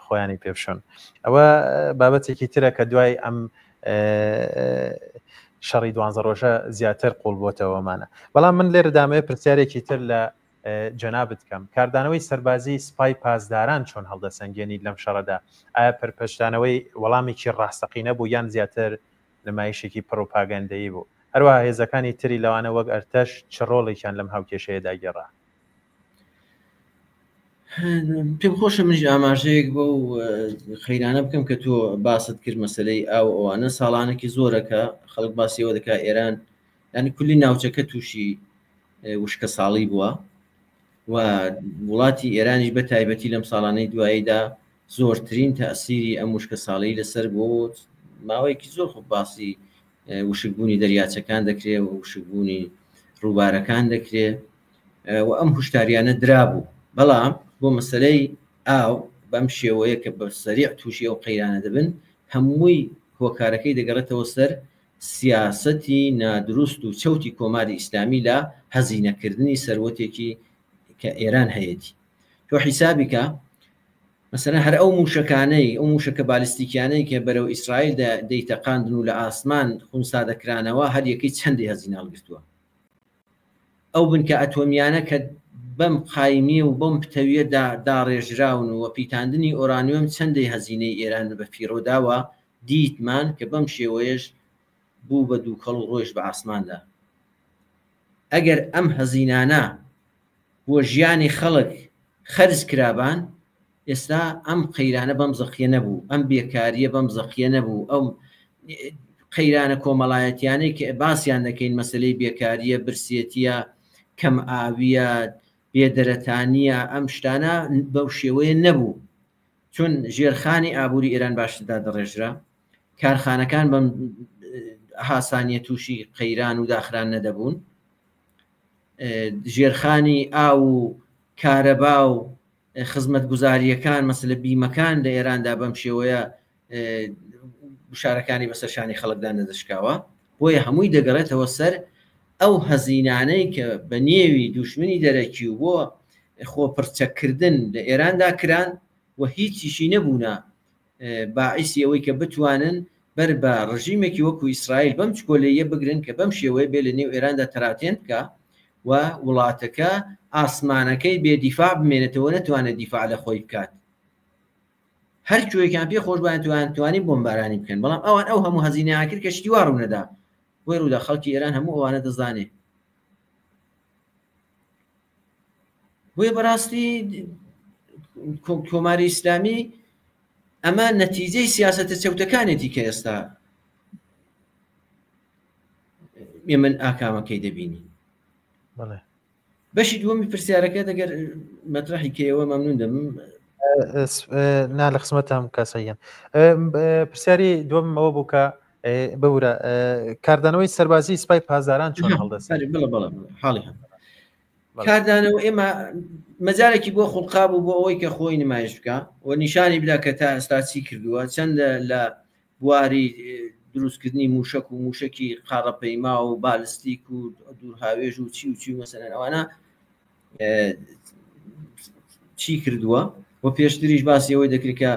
خۆیانی پێ بشۆن ئەوە بابەتێکی ترە کە دوای ئەم شەڕی دوانزە ڕۆژە زیاتر قوڵ بۆتەوەمانە بەڵام من لێرە دامەوێت پرسیارێکی تر لە جەنابت کەم کاردانەوەی سەربازی سپای پاسداران چۆن هەڵدەسەنگێنیت لەم شەڕەدا ئایا پەرپەچدانەوەی وەڵامێکی ڕاستەقینە بوو یان زیاتر نمایشێکی پڕوپاگەندەیی بوو هەروەها هێزەکانی تری لەوانە وەک ئەرتەش چ ڕۆڵێکیان لەم هاوکێشەیەدا گێڕا؟ پێم خۆشە منیش ئاماژەیەک بەو قەیرانە بکەم کە تۆ باست کرد مەسلەی ئاو ئەوانە ساڵانێکی زۆرە کە خەڵک باسیەوە دەکا ئێران ینی کولی ناوچەکە تووشی وشکە ساڵی بووە و وڵاتی ئێرانیش بە تایبەتی لەم ساڵانەی دواییدا زۆرترین تەسیری ئەم وشکە ساڵی لەسەر بۆ ماوەیەکی زۆر خۆ باسی وشکبوونی دەریاچەکان دەکرێ و وشکبوونی ڕووبارەکان دەکرێ و ئەم هوشداریانە درابوو بەڵام بۆ مەسلەی ئاو بەم شێوەیە کە بە سەریع تووشی ئەو قەیرانە دەبن هەمووی هۆکارەکەی دەگەڕێتەوە سەر سیاسەتی نادروست و چەوتی کۆماری ئیسلامی لە هەزینەکردنی سەروەتێکی کە ئێران هەیەتی تۆ حیسابی کە مەسەلەن هەر ئەو مووشەکانەی، ئەو مووشەکە بالیستیکیانەی کە بەرەو ئیسرائیل دەیتەقاندن و لە ئاسمان خونسا دەکرانەوە، هەر یەکەی چەندی هەزینە هەڵگرتووە؟ ئەو بنکە ئەتۆمییانە کە بەم قایمییە و بەم پتەوییە داڕێژراون و پیتاندنی ئۆرانیۆم چەندەی هەزینەی ئێران بە فیڕۆ داوە، دیتمان کە بەم شێوەیەش بوو بە دووکەڵ و ڕۆیشت بە ئاسماندا. ئەگەر ئەم هەزینانە بۆ ژیانی خەڵک خەرج کرابان، ئێستا ئەم قەیرانە بەم زەقیە نەبوو، ئەم بێکارییە بەم زەقیە نەبوو، ئەو قەیرانە کۆمەڵایەتیانەی کە باسیان دەکەین مەسەلەی بێکارییە، برسێتییە، کەم ئاوییە، بێدەرەتانییە، ئەم شتانە بەو شێوەیە نەبوو. چون ژێرخانی ئابووری ئێران باشتر دادەڕێژرا، کارخانەکان بەم هاسانیە تووشی قەیران و داخران نەدەبوون. ژێرخانی ئاو و کارەبا و خزمەتگوزارییەکان مەسلە بیمەکان لە ئێراندا بەم شێوەیە گوشارەکانی بەسەر شانی خەڵکدا نەدەشکاوە بۆیە هەمووی دەگەڕێتەوە سەر ئەو هەزینانەی کە بە نێوی دوشمنی دەرەکی و بۆ خۆپڕچەکردن لە ئێراندا کران و هیچیشی نەبوونە باعیسی ئەوەی کە بتوانن بەر بە ڕژیمێکی وەکو ئیسرائیل بەم چکۆلەییە بگرن کە بەم شێوەیە بێ لە نێو ئێراندا تەراتێن بکا. و وڵاتەکە ئاسمانەکەی بێ دیفاع بمێنێتەوە نەتوانێت دیفاع لە خۆی بکات. هەر کوێکیان پێ خۆش بایان توان توانی بۆمبارانی بکەن بەڵام ئەوان ئەو هەموو هەزینەیان کرد کە شتی وا ڕوونەدا بۆی ڕوودا خەڵکی ئێران هەموو ئەوانە دەزانێ بۆیە بەڕاستی کۆماری ئیسلامی ئەمە نەتیجەی سیاستە چەوتەکانێتی کە ئێستا ئێمە ئاکامەکەی دەبینین. بەشی دووەمی پرسیارەکە دەگەر مەترەحی کەیەوە مەمنون دەبم. نا لە خزمەتم کاسەیەن پرسیاری دووەم ئەوە بوو کە ببورە کاردانەوەی سەربازی سپای پاسداران چۆن هەڵدەست بڵێ بڵێ حاڵی هەم کاردانەوە ئێمە مەجارێکی بۆ خوڵقا بوو بۆ ئەوەی کە خۆی نمایش بکە و نیشانی بدا کە تا ئێستا چی کردووە چەندە لە بواری دروستکردنی موشک و موشکی قاڕەپەیما و بالستیک و دوورهاوێژ و چی و چی مەسەلەن ئەوانە چی کردووە و پێشتریش باسی ئەوەی دەکرد کە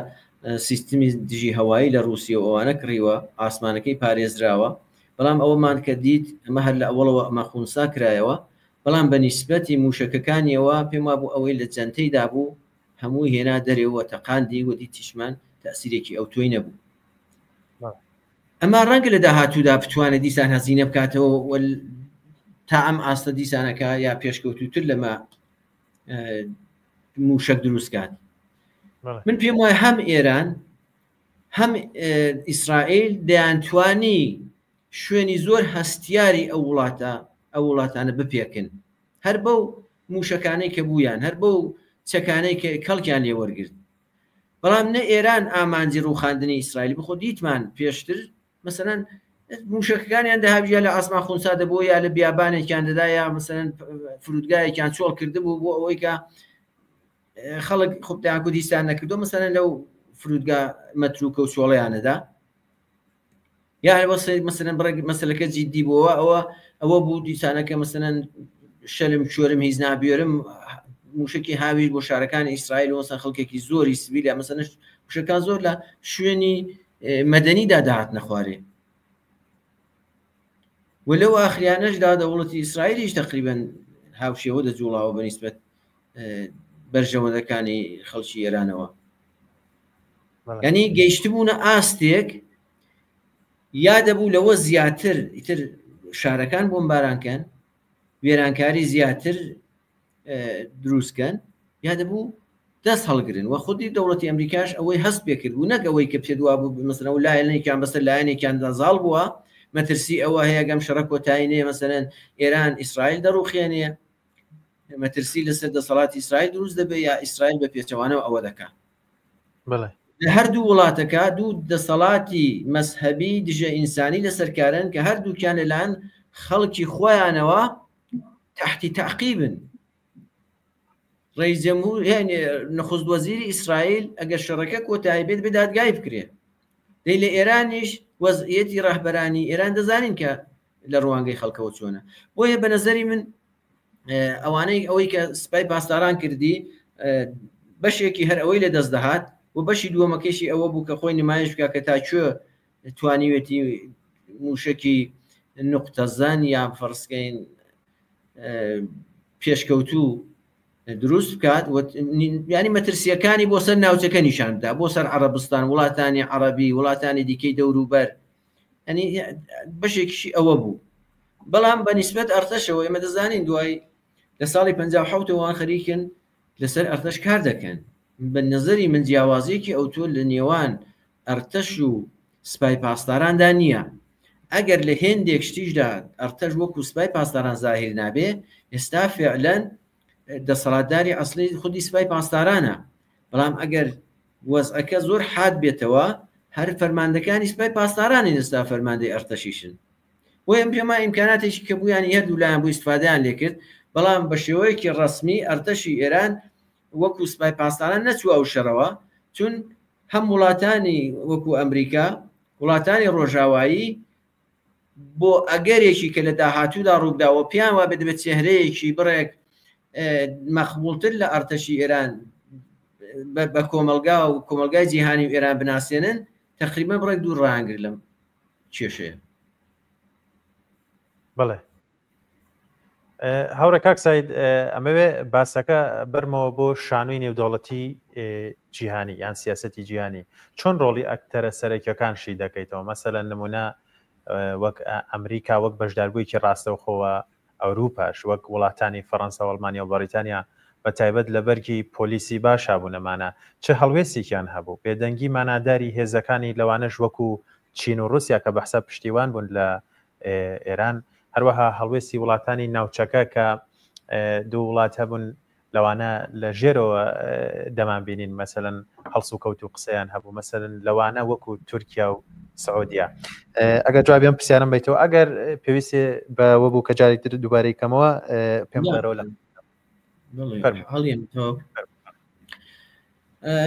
سیستمی دژی هەوایی لە رووسیا و ئەوانە کڕیوە ئاسمانەکەی پارێزراوە بەڵام ئەوەمان کە دیت ئەمە هەر لە ئەوەڵەوە ئەمە خونسا کرایەوە بەڵام بە نیسبەتی موشەکەکانیەوە پێم وابوو ئەوەی لە جەنتەیدا بوو هەمووی هێنا دەرێ و تەقاندی و دیتیشمان تەئسیرێکی ئەوتۆی نەبوو. ئەما ڕەنگە لە داهاتوودا بتوانێت دیسان هەزینە بکاتەوە و تا ئەم ئاستە دیسانەکە یا پێشکەوتووتر لەمە موشک دروست کات. من پێم وایە هەم ئێران هەم ئیسرائیل دەیانتوانی شوێنی زۆر هەستیاری ئەو وڵاتە ئەو وڵاتانە بپێکن هەر بەو مووشەکانەی کە بوویان، هەر بەو چەکانەی کە کەڵکیان لێ وەرگرت. بەڵام نە ئێران ئامانجی ڕووخاندنی ئیسرائیل بوو، خۆ دیتمان پێشتر مەسەلەن مووشەکەکانیان دەهاویژا لە ئاسمان خونسا دەبوو یا لە بیابانێکیان دەدا یا مەسەلەن فرودگایەکیان چۆڵ کردبوو بۆ ئەوەی کە خەڵک خۆ دەیانگوت هیچیان نەکردو مەسەلەن لەو فرودگا مەتروکە و چۆڵیانەدا یا وەسەر مەسەلەن بڕێک مەسەلەکە جیدی بووە ئەوە ئەوە بوو دیسانەکە مەسەلەن شەلم چۆرم هیچ نابێرم موشکی هاویش بۆ شارەکانی ئیسرائیل وەسە خەڵکێکی زۆری سڤیل یا مەسەلەن موشەکان زۆر لە شوێنی مەدەنیدا داهاتنە خوارێ و لەو ئاخریانەشدا دەوڵەتی ئیسرائیلیش تقریبا هاوشێوە دەجوڵاوە بەنیسبەت بەرژەوەندەکانی خەڵکی ئێرانەوە یعنی گەیشتبوونە ئاستێک یا دەبوو لەوە زیاتر ئیتر شارەکان بۆمبارانکەن وێرانکاری زیاتر دروستکەن یا دەبوو دەست هەڵگرن و خودی دەوڵەتی ئەمریکاش ئەوەی هەست پێکرد بوو نەک ئەوەی کە پێ دوا بوو مەسەلەن و لایەنێکیان بەسەر لایەنێکیاندا زاڵ بووە مەترسی ئەوە هەیە گەم شەڕە کۆتایی نێ مەسەلەن ئێران ئیسرائیل دەڕوخێنێ مەترسی لەسەر دەسەڵاتی ئیسرائیل دروست دەبێت یا ئیسرائیل بە پێچەوانەوە ئەوە دەکات لە هەردوو وڵاتەکە دوو دەسەڵاتی مەزهەبی دژە ئینسانی لەسەر کارن کە هەردووکیان لەلایەن خەڵکی خۆیانەوە تحتی تعقیبن. ڕئیس جمهور یعنی نخست وەزیری ئیسرائیل ئەگەر شەڕەکە کۆتایی بێت بێ دادگایی بکرێ. دەی لە ئێرانیش وەزعیەتی ڕەهبەرانی ئێران دەزانین کە لە ڕوانگەی خەڵکەوە چۆنە. بۆیە بە نەزەری من ئەوانەی ئەوەی کە سپای پاسداران کردی بەشێکی هەر ئەوەی لە دەست دەهات و بەشی دووەمەکەشی ئەوە بوو کە خۆی نمایش بکە کە تا کوێ توانیوێتی موشکی نقطەزان یا فەرزکەین پێشکەوتوو دروست بکات ینی مەترسیەکانی بۆ سەر ناوچەکە نیشان بدا بۆ سەر عەرەبستان وڵاتانی عەربی وڵاتانی دیکەی دەوروبەر ئەنی بەشێکیشی ئەوە بوو بەڵام بە نیسبەت ئەرتەشەوە ئێمە دەزانین دوای لە ساڵی 1970 وان خەریکن لەسەر ئەرتەش کار دەکەن بە نظری من جیاوازیەکی ئەوتۆ لە نێوان ئەرتەش و سپای پاسداراندا نییە ئەگەر لە هێندێک شتیشدا ئەرتەش وەکو سپای پاسداران زاهیر نابێ ئێستا فعلەن دەسەڵاتداری ئەسلی خودی سپای پاسدارانە بەڵام ئەگەر وەزعەکە زۆر حاد بێتەوە هەر فەرماندەکانی سپای پاسدارانین ئێستا فەرماندەی ئەرتەشیشن. بۆیە من پێم وایە ئیمکاناتێکی کە بوویانی هەردوو لایان بوو ئیستفادەیان لێکرد، بەڵام بە شێوەیەکی ڕەسمی ئەرتەشی ئێران وەکوو سپای پاسداران نەچووە ئەو شەڕەوە، چون هەم وڵاتانی وەکوو ئەمریکا، وڵاتانی ڕۆژاوایی بۆ ئەگەرێکی کە لە داهاتوودا ڕووبدا و پێیان وابێ دەبێت چێهرەیەکی بڕێک مەقبوڵتر لە ئەرتەشی ئێران بە کۆمەلگا و کۆمەلگای جیهانی و ئێران بناسێنن تقریبا بڕێک دوور ڕانگر لەم کێشەیە. بەڵێ. هاوڕێ کاک سید ئەمەوێ باسەکە بەرمەوە بۆ شانۆی نێودەوڵەتی جیهانی یان سیاستی جیهانی چۆن ڕۆڵی ئەکتەرە سەرەکیەکان شی دەکەیتەوە مەسەلەن نمونە وەک ئەمریکا وەک بەشداربوویەکی ڕاستەوخۆوە ئەوروپاش وەک وڵاتانی فەڕەنسا و ئەڵمانیا و بەڕیتانیا بە تایبەت لە بەرگی پۆلیسی باشا بوون ئەمانە چ هەڵوێستێکیان هەبوو؟ بێدەنگی ماناداری هێزەکانی لەوانەش وەکو چین و ڕوسیا کە بەحساب پشتیوان بوون لە ئێران هەروەها هەڵوێستی وڵاتانی ناوچەکە کە دوو وڵات هەبوون لەوانە لە ژێرەوە دەمانبینین مەسەلەن هەڵسوکەوت و قسەیان هەبوو مەسەلەن لەوانە وەکو تورکیا و سعودیا ئەگەر جوابیان پرسیارم بیتەوە ئەگەر پێویستی بەوە بوو کە جارێک تر دووبارەی کەمەوە پێم بڵێرەوە لە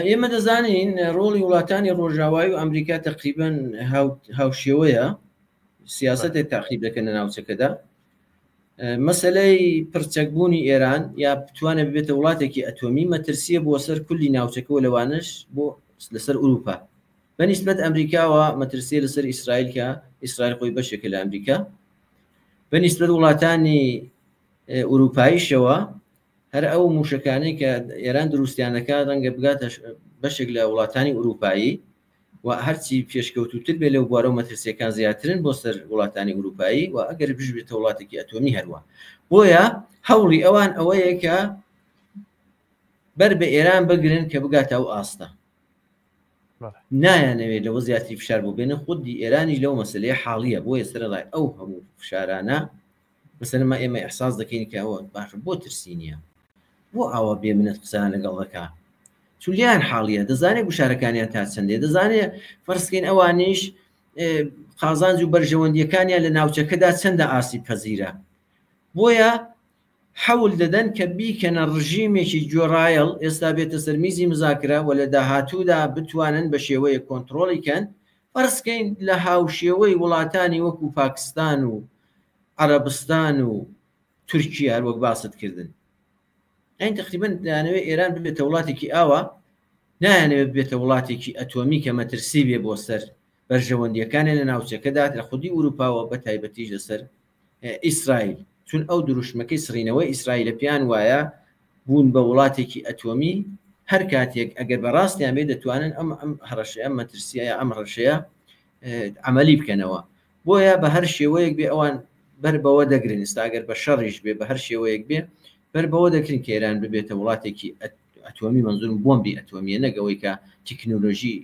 ئێمە دەزانین ڕۆڵی وڵاتانی ڕۆژاوای و ئەمریکا تقریبان هاوشێوەیە سیاستێک تاقیب دەکەن لە ناوچەکەدا مەسەلەی پڕچەکبوونی ئێران یا بتوانێت ببێتە وڵاتێکی ئەتۆمی مەترسیە بۆ سەر کولی ناوچەکە و لەوانەش بۆ لەسەر ئوروپا بە نیسبەت ئەمریکاوە مەترسیە لەسەر ئیسرائیل کە ئیسرائیل خۆی بەشێکە لە ئەمریکا بە نیسبەت وڵاتانی ئوروپاییشەوە هەر ئەو موشەکانەی کە ئێران دروستیان دەکات ڕەنگە بگاتە بەشێک لە وڵاتانی ئوروپایی و هەرچی پێشکەوتووتر بێ لەو بوارە و مەترسیەکان زیاترن بۆ سەر وڵاتانی ئوروپایی و ئەگەر بشبێتە وڵاتێکی ئەتۆمی هەروە بۆیە هەوڵی ئەوان ئەوەیە کە بەر بە ئێران بگرن کە بگاتە ئەو ئاستە نایانەوێت لەوە زیاتری فشار بۆ بێنن خودی ئێرانیش لەو مەسلەیە حاڵیە بۆیە سەرەڕای ئەو هەموو فشارانە مەسەلەن ما ئێمە ئیحساس دەکەین کە ئەوە باشە بۆ ترسی نییە بۆ ئاوا بێ منەت قسەیان لەگەڵ دەکا چون لێیان حاڵیە دەزانێت گوشارەکانیان تا چەندێ دەزانێت فەرزکەین ئەوانیش قازانج و بەرژەوەندیەکانیان لە ناوچەکەدا چەندە ئاسی پەزیرە بۆیە حەول دەدەن کە بیکەنە ڕژیمێکی گوێڕایەڵ ئێستا بێتە سەر میزی مزاکرە و لە داهاتوودا بتوانن بە شێوەیە کۆنتڕۆڵی کەن فەرزکەین لە هاوشێوەی وڵاتانی وەکو پاکستان و عەرەبستان و تورکیا هەر وەک باست کردن یانی تقریبا دەیانەوێت ئێران ببێتە وڵاتێکی ئاوا نایانەوێت ببێتە وڵاتێکی ئەتۆمی کە مەترسی بێ بۆ سەر بەرژەوەندیەکانی لە ناوچەکەدا لە خودی ئوروپاوە بە تایبەتیش لەسەر ئیسرائیل چون ئەو دروشمەکەی سڕینەوەی ئیسرائیلە پێیان وایە بوون بە وڵاتێکی ئەتۆمی هەر کاتێک ئەگەر بەڕاستیان بێ دەتوانن ئەم ئەم هەڕەشەیە ئەم مەترسیە یا ئەم ڕەشەیە عملی بکەنەوە بۆیە بە هەر شێوەیەک بێ ئەوان بەر بەوە دەگرن ئێستا ئەگەر بە شەڕیش بێ بە هەر شێوەیەک بێ بەر بەوە دەکرن کە ئێران ببێتە وڵاتێکی ئەتۆمی مەنزورم بۆمبی ئەتۆمیە نەک ئەوەی کە تەکنۆلۆژی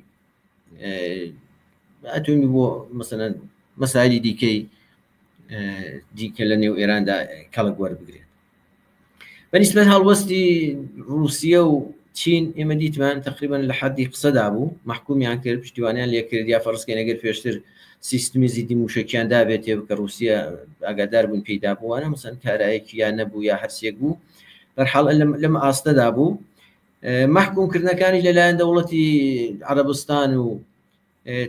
ئەتۆمی بۆ مەسەلەن مەسایلی دیکەی دیکە لە نێو ئێراندا کەڵک وەربگرێت. بە نیسبەت هەڵوەستی ڕووسیە و چین ئێمە دیتمان تقریبا لە حەدی قسەدا بوو مەحکومیان کرد پشتیوانیان لێکرد یا فەرزکەین ئەگەر پێشتر سیستمی زیدی موشەکیان دابێتێ کە ڕووسیە ئاگادار بوون پێی دابووانە مەسەن کارایەکی یا نەبوو یا هەرسێک بوو بەرحاڵ لەم ئاستەدا بوو مەحکومکردنەکانی لەلایەن دەوڵەتی عەرەبستان و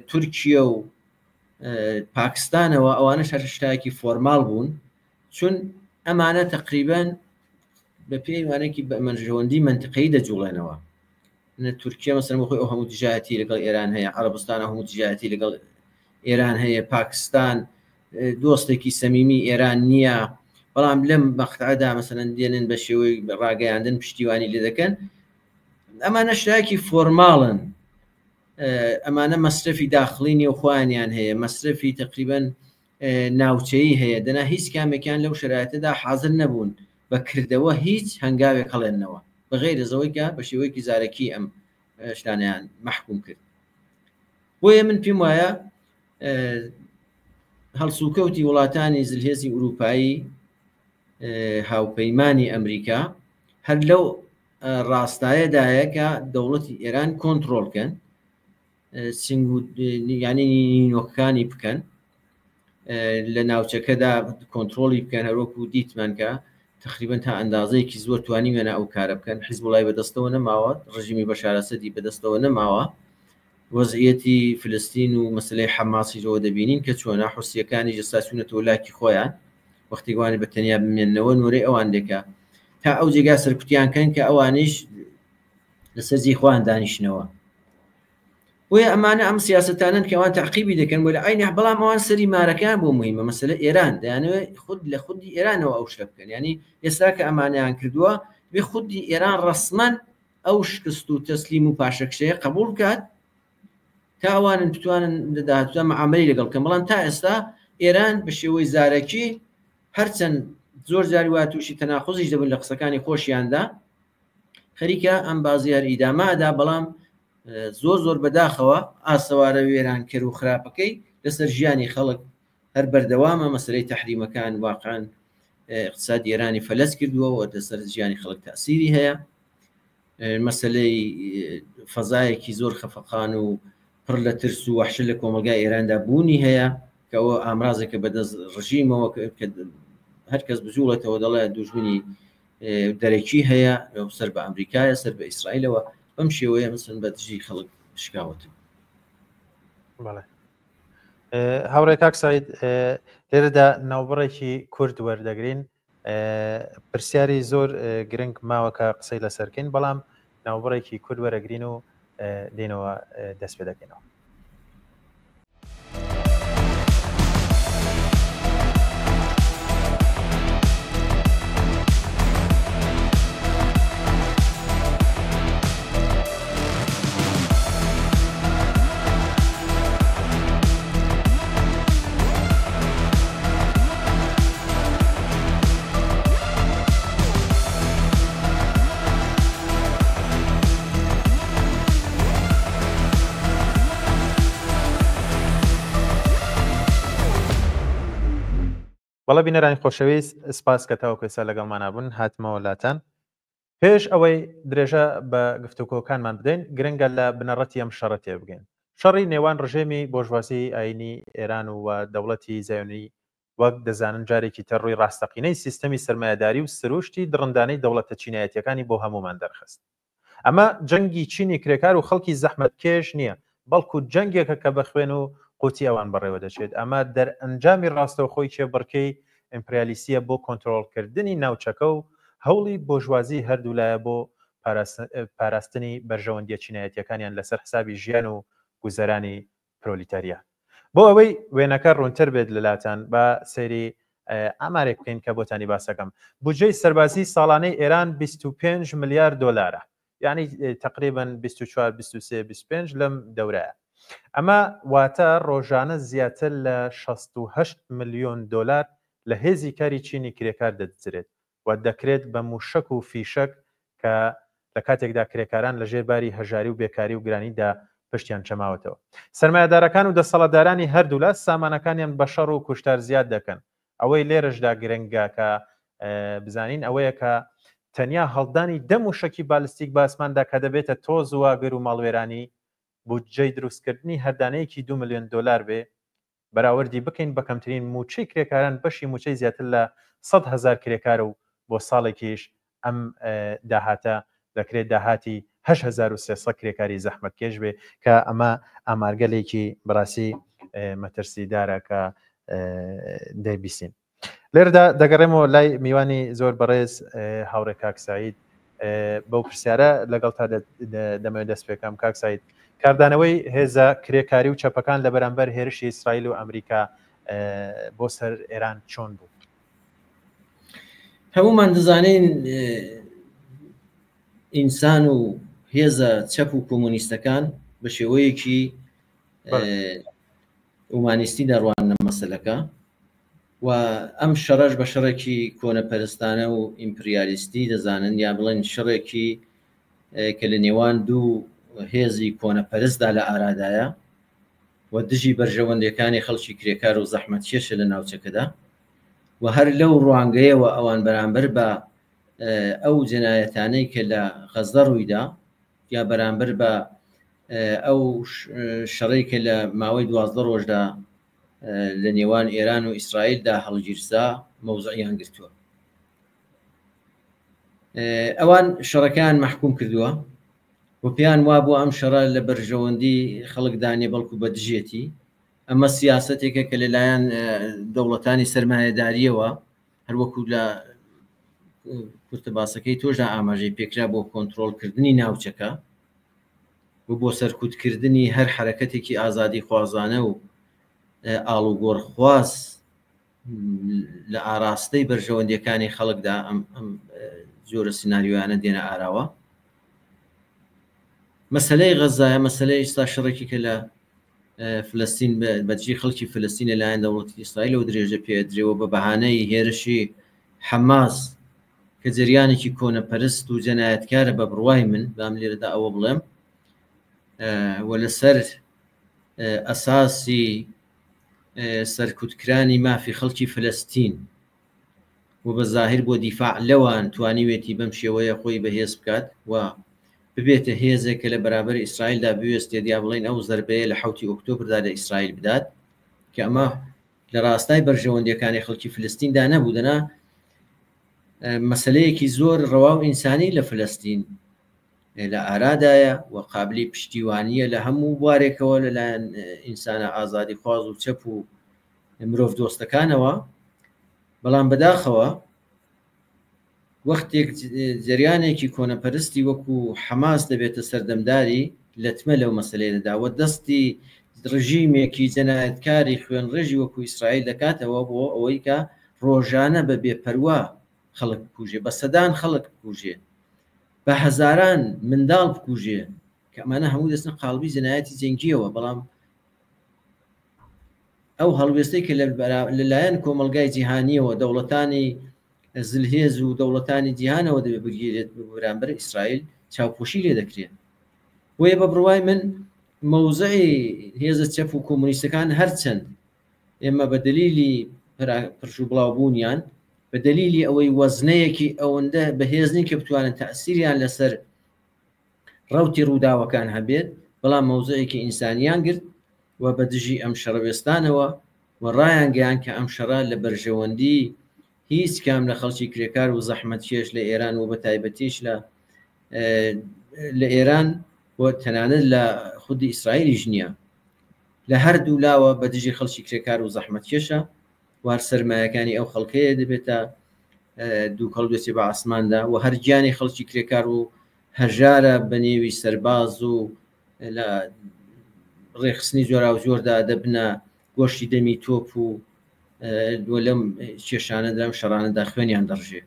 تورکیە و پاکستانەوە ئەوانە هەر شتایەکی فۆرماڵ بوون چون ئەمانە تەقریبەن بە پێی وانێکی بە مەرژەوەندی مەنتقەیی دەجوڵێنەوە نە تورکیا مەسەلەن بۆ خۆی ئەو هەموو دژایەتی لەگەڵ ئێران هەیە عەرەبستان ئەو هەموو دژایەتی لەگەڵ ئێران هەیە پاکستان دۆستێکی سەمیمی ئێران نییە بەڵام لەم مەقتعەدا مەسەلەن دێنن بە شێوەی ڕاگەیاندن پشتیوانی لێ دەکەن ئەمانە شتایەکی فۆرماڵن ئەمانە مەسرەفی داخڵی نێوخۆیانیان هەیە مەسرەفی تقریبن ناوچەیی هەیە، دەنا هیچ کامێکیان لەو شەرایتەدا حازر نەبوون بە کردەوە هیچ هەنگاوێک هەڵێننەوە، بە غەیرەز ئەوەی کە بە شێوەیەکی زارەکی ئەم شتانەیان مەحکووم کرد. بۆیە من پێم وایە هەڵسوکەوتی وڵاتانی زلهێزی ئورووپایی هاوپەیمانی ئەمریکا هەر لەو ڕاستایەدایە کە دەوڵەتی ئێران کۆنتڕۆڵ کەن سنگ و یعنی نینۆکانی بکەن لە ناوچەکەدا کۆنتترۆلی بکەن هەروەکو دیتمان کە تقریبا تا ئەندازەیەکی زۆر توانیویانە ئەو کارە بکەن حیزبوڵای بەدەستەوە نەماوە ڕژیمی بەشارەسەدی بەدەستەوە نەماوە وەزعیەتی فلستین و مەسلەی حەماسیشەوە دەبینین کە چۆنە حوسیەکانی جستا چوونەتەوە لاکی خۆیان وەختێکوانی بە تەنیا بمێنەوە نۆرەی ئەوان دێکە تا ئەو جێگا سەرکوتیان کەن کە ئەوانیش لەسەر جێی خۆیان دانیشنەوە. بۆیە ئەمانە ئەم سیاسەتانەن کە ئەوان تەعقیبی دەکەن وە لە عەینی بەڵام ئەوان سەری مارەکەیان بۆ مهمە مەسەلە ئێران دەیانەوێت خود لە خودی ئێرانەوە ئەو شتە بکەن یعنی ئێستا کە ئەمانەیان کردووە بێ خودی ئێران ڕەسمەن ئەو شکست و تەسلیم و پاشەکشەیە قبول بکات تا ئەوانن بتوانن لە داهاتوودا معاملەی لەگەڵ بکەن بەڵام تا ئێستا ئێران بە شێوەی زارەکی هەرچەند زۆر جاری وا تووشی تەناقوزیش دەبن لە قسەکانی خۆشیاندا خەریکە ئەم بازی هەر ئیدامە ئەدا بەڵام زۆر زۆر بەداخەوە ئاسەوارە وێرانکەر و خراپەکەی لەسەر ژیانی خەڵک هەر بەردەوامە مەسلەی تەحریمەکان واقعا اقتصادی ئێرانی فەلەس کردووە و لەسەر ژیانی خەڵک تاسیری هەیە مەسلەی فەزایەکی زۆر خەفەقان و پڕ لە ترس و وەحشە لە کۆمەلگای ئێراندا بوونی هەیە کە ئەوە ئامرازێکە بەدەست ڕژیمەوە کە هەر کەس بجوڵێتەوە دەڵێ دوژمنی دەرەکی هەیە سەر بە ئەمریکایە سەر بە ئیسرائیلەوە بەم شێوەیە مثلەن بە دژی خەڵک شکاوەتەوە. بەڵێ هاوڕێ کاک سعید لێرەدا ناوبڕێکی کورد وەردەگرین پرسیاری زۆر گرنگ ماوە کە قسەی لەسەرکەین بەڵام ناوبڕێکی کورد وەرەگرین و دێنەوە دەست پێ دەکەینەوە. بەڵێ بینەرانی خۆشەویست سپاس کە تاوەکو ئێستا لەگەڵمانا بوون هاتمەوە لاتان پێش ئەوەی درێژە بە گفتوگۆکانمان بدەین گرنگە لە بنەڕەتی ئەم شەڕە تێبگەین شەڕی نێوان ڕژێمی بۆرژوازی ئایینی ئێران و دەوڵەتی زایۆنی وەک دەزانن جارێکی تر ڕووی ڕاستەقینەی سیستەمی سەرمایەداری و سرووشتی دڕندانەی دەوڵەتە چینایەتیەکانی بۆ هەموومان دەرخست. ئەمە جەنگی چینی کرێکار و خەڵکی زەحمەتکێش نییە، بەڵکو جەنگێکە کە بە خوێن و قوتی ئەوان بەڕێوە دەچێت. ئەمە دەرئەنجامی ڕاستەوخۆی کێبڕکێی ئیمپریالیستییە بۆ کۆنترۆڵکردنی ناوچەکە و هەوڵی بۆرژوازی هەردوولایە بۆ پاراستنی بەرژەوەندییە چینایەتییەکانیان لەسەر حسابی ژیان و گوزەرانی پرۆلیتاریا. بۆ ئەوەی وێنەکە ڕوونتر بێت لەلاتان با سەیری ئامارێک بکەین کە بۆتانی باسەکەم. بودجەی سەربازی ساڵانەی ئێران 25 ملیار دۆلارە یعنی تقریبا 24 23 25 لەم دەورایە. ئەمە واتە ڕۆژانە زیاتر لە 68 ملیۆن دۆلار لە هێزی کاری چینی کرێکار دەدزرێت و دەکرێت بە مووشەک و فیشەک کە لە کاتێکدا کرێکاران لە ژێر باری هەژاری و بێکاری و گرانیدا پشتیان چەماوەتەوە. سەرمایەدارەکان و دەسەڵاتدارانی هەردوولا سامانەکانیان بە شەڕ و کوشتار زیاد دەکەن. ئەوەی لێرەشدا گرنگە کە بزانین ئەوەیە کە تەنیا هەڵدانی دە مووشەکی بالستیک بە ئاسماندا کە دەبێتە تۆز و ئاگر و ماڵوێرانی، بودجەی دروستکردنی هەر دانەیەکی دوو ملیۆن دۆلار بێ، بەراوردی بکەین بە کەمترین مووچەی کرێکاران بەشی مووچەی زیاتر لە 100,000 کرێکارە و بۆ ساڵێکیش ئەم داهاتە دەکرێت داهاتی 8300 کرێکاری زەحمەتکێش بێ کە ئەمە ئامارگەلێکی بەڕاستی مەترسیدارە کە دەیبیستین. لێرەدا دەگەڕێمەوە لای میوانی زۆر بەڕێز هاوڕێ کاک سعید بەو پرسیارە لەگەڵ تا دەمەوێت دەست پێکەم کاک سعید کاردانەوەی هێزە کرێکاری و چەپەکان لە بەرامبەر هێرشی ئیسرائیل و ئەمریکا بۆ سەر ئێران چۆن بوو؟ هەمومان دەزانین ئینسان و هێزە چەپ و کۆمۆنیستەکان بە شێوەیەکی ئومانیستی دەڕواننە مەسەلەکە و ئەم شەڕەش بە شەڕێکی کۆنەپەرستانە و ئیمپریالیستی دەزانن یا بڵێن شەڕێکی کە لە نێوان دوو هێزی کۆنەپەرستدا لە ئارادایە و دژی بەرژەوەندیەکانی خەڵکی کرێکار و زەحمەتکێشە لە ناوچەکەدا و هەر لەو ڕوانگەیەوە ئەوان بەرامبەر بە ئەو جەنایەتانەی کە لە غەزە ڕوویدا یا بەرامبەر بە ئەو شەڕەی کە لە ماوەی 12 ڕۆژدا لە نێوان ئێران و ئیسرائیلدا هەڵگیرسا مەوزعیان گرتووە ئەوان شەڕەکەیان مەحکوم کردووە و پێیان وابوو ئەم شەڕە لە بەرژەوەندی خەڵکدانێ بەڵکو بە دژێتی ئەمە سیاسەتێکە کە لەلایەن دەوڵەتانی سەرمایەداریەوە هەروەکو لە کورتە باسەکەی تۆشدا ئاماژەی پێکرا بۆ کۆنتترۆلکردنی ناوچەکە. و بۆ سەرکوتکردنی هەر حەرەکەتێکی ئازادیخوازانە و ئاڵوگۆڕخواز لە ئاراستەی بەرژەوەندیەکانی خەڵکدا ئەم ئەم جۆرە سیناریۆیانە دێنە ئاراوە. مەسەلەی غەزایە، مەسەلەی ئیستا شەڕێکی کە لە فلستین بەدژی خەڵکی فلستین لەلایەن دەوڵەتی ئیسرائیلەوە درێژە پێدرێەوە بە بەهانەی هێرشی حەماس کە جەریانێکی کۆنەپەرست و جەنایەتکارە بە بڕوای من بام لێرەدا ئەوە بڵێم و لەسەر ئەساسی سەرکوتکرانی مافی خەڵکی فلستین و بە زاهیر بۆ دیفاع لەوان توانیوێتی بەم شێوەیە خۆی بەهێز بکات و ببێتە هێزێک کە لە بەرابەر ئیسرائیلدا بوێستێت یا بڵێین ئەو زەربەیە لە حەوتی ئۆکتۆبردا لە ئیسرائیل بدات کە ئەمە لە ڕاستای بەرژەوەندیەکانی خەڵکی فلستیندا نەبوو دەنا مەسلەیەکی زۆر ڕەوا و ئینسانی لە فلستین لە ئارادایە و قابلی پشتیوانیە لە هەموو بوارێکەوە لەلایەن ئینسانە ئازادی خواز و چەپ و مرۆڤ دۆستەکانەوە بەڵام بەداخەوە وەختێک جەریانێکی کۆنەپەرستی وەکو حەماس دەبێتە سەردەمداری لەتمە لەو مەسەلەیە دەدا و دەستی ڕژیمێکی جەنایەتکاری خوێنڕێژی وەکو ئیسرائیل دەکاتەوە بۆ ئەوەی کە ڕۆژانە بە بێپەروا خەڵک بکوژێ، بە سەدان خەڵک بکوژێ، بە هەزاران منداڵ بکوژێ، کە ئەمانە هەموو دەچنە قاڵبی جەنایەتی جەنگییەوە، بەڵام ئەو هەڵوێستەی کە لەلایەن کۆمەڵگای جیهانییەوە دەوڵەتانی زلهێز و دەوڵەتانی جیهانەوە دەبێت بگیرێت بەرامبەر ئیسرائیل چاوپۆشی لێ دەکرێت. بۆیە بە بڕوای من مەوزعی هێزە چەپ و کۆمۆنیستەکان هەرچەند ئێمە بە دەلیلی پرش و بڵاوبوونیان بە دەلیلی ئەوەی وەزنەیەکی ئەوەندە بەهێز نین کە بتوانن تەئسیریان لەسەر ڕەوتی ڕووداوەکان هەبێت، بەڵام مەوزعێکی ئینسانیان گرت و بە دژی ئەم شەڕە وێستانەوە و ڕایانگەیاند کە ئەم شەڕە لە بەرژەوەندی هیچ کام لە خەڵکی کرێکار و زەحمەتکێش لە ئێران و بە تایبەتیش لە لە ئێران و تەنانەت لە خودی ئیسرائیلیش نییە. لە هەردوو لاوە بە دژی خەڵکی کرێکار و زەحمەتکێشە و هەر سەرمایەکانی ئەو خەڵکەیە دەبێتە دووکەڵ دەچێ بە ئاسماندا و هەر گیانی خەڵکی کرێکار و هەژارە بە نێوی سەرباز و لە ڕێکخستنی جۆراوجۆردا دەبنە گۆشتی دەمی تۆپ و لەم کێشانەدا و شەڕانەدا خوێنیان دەڕژێ.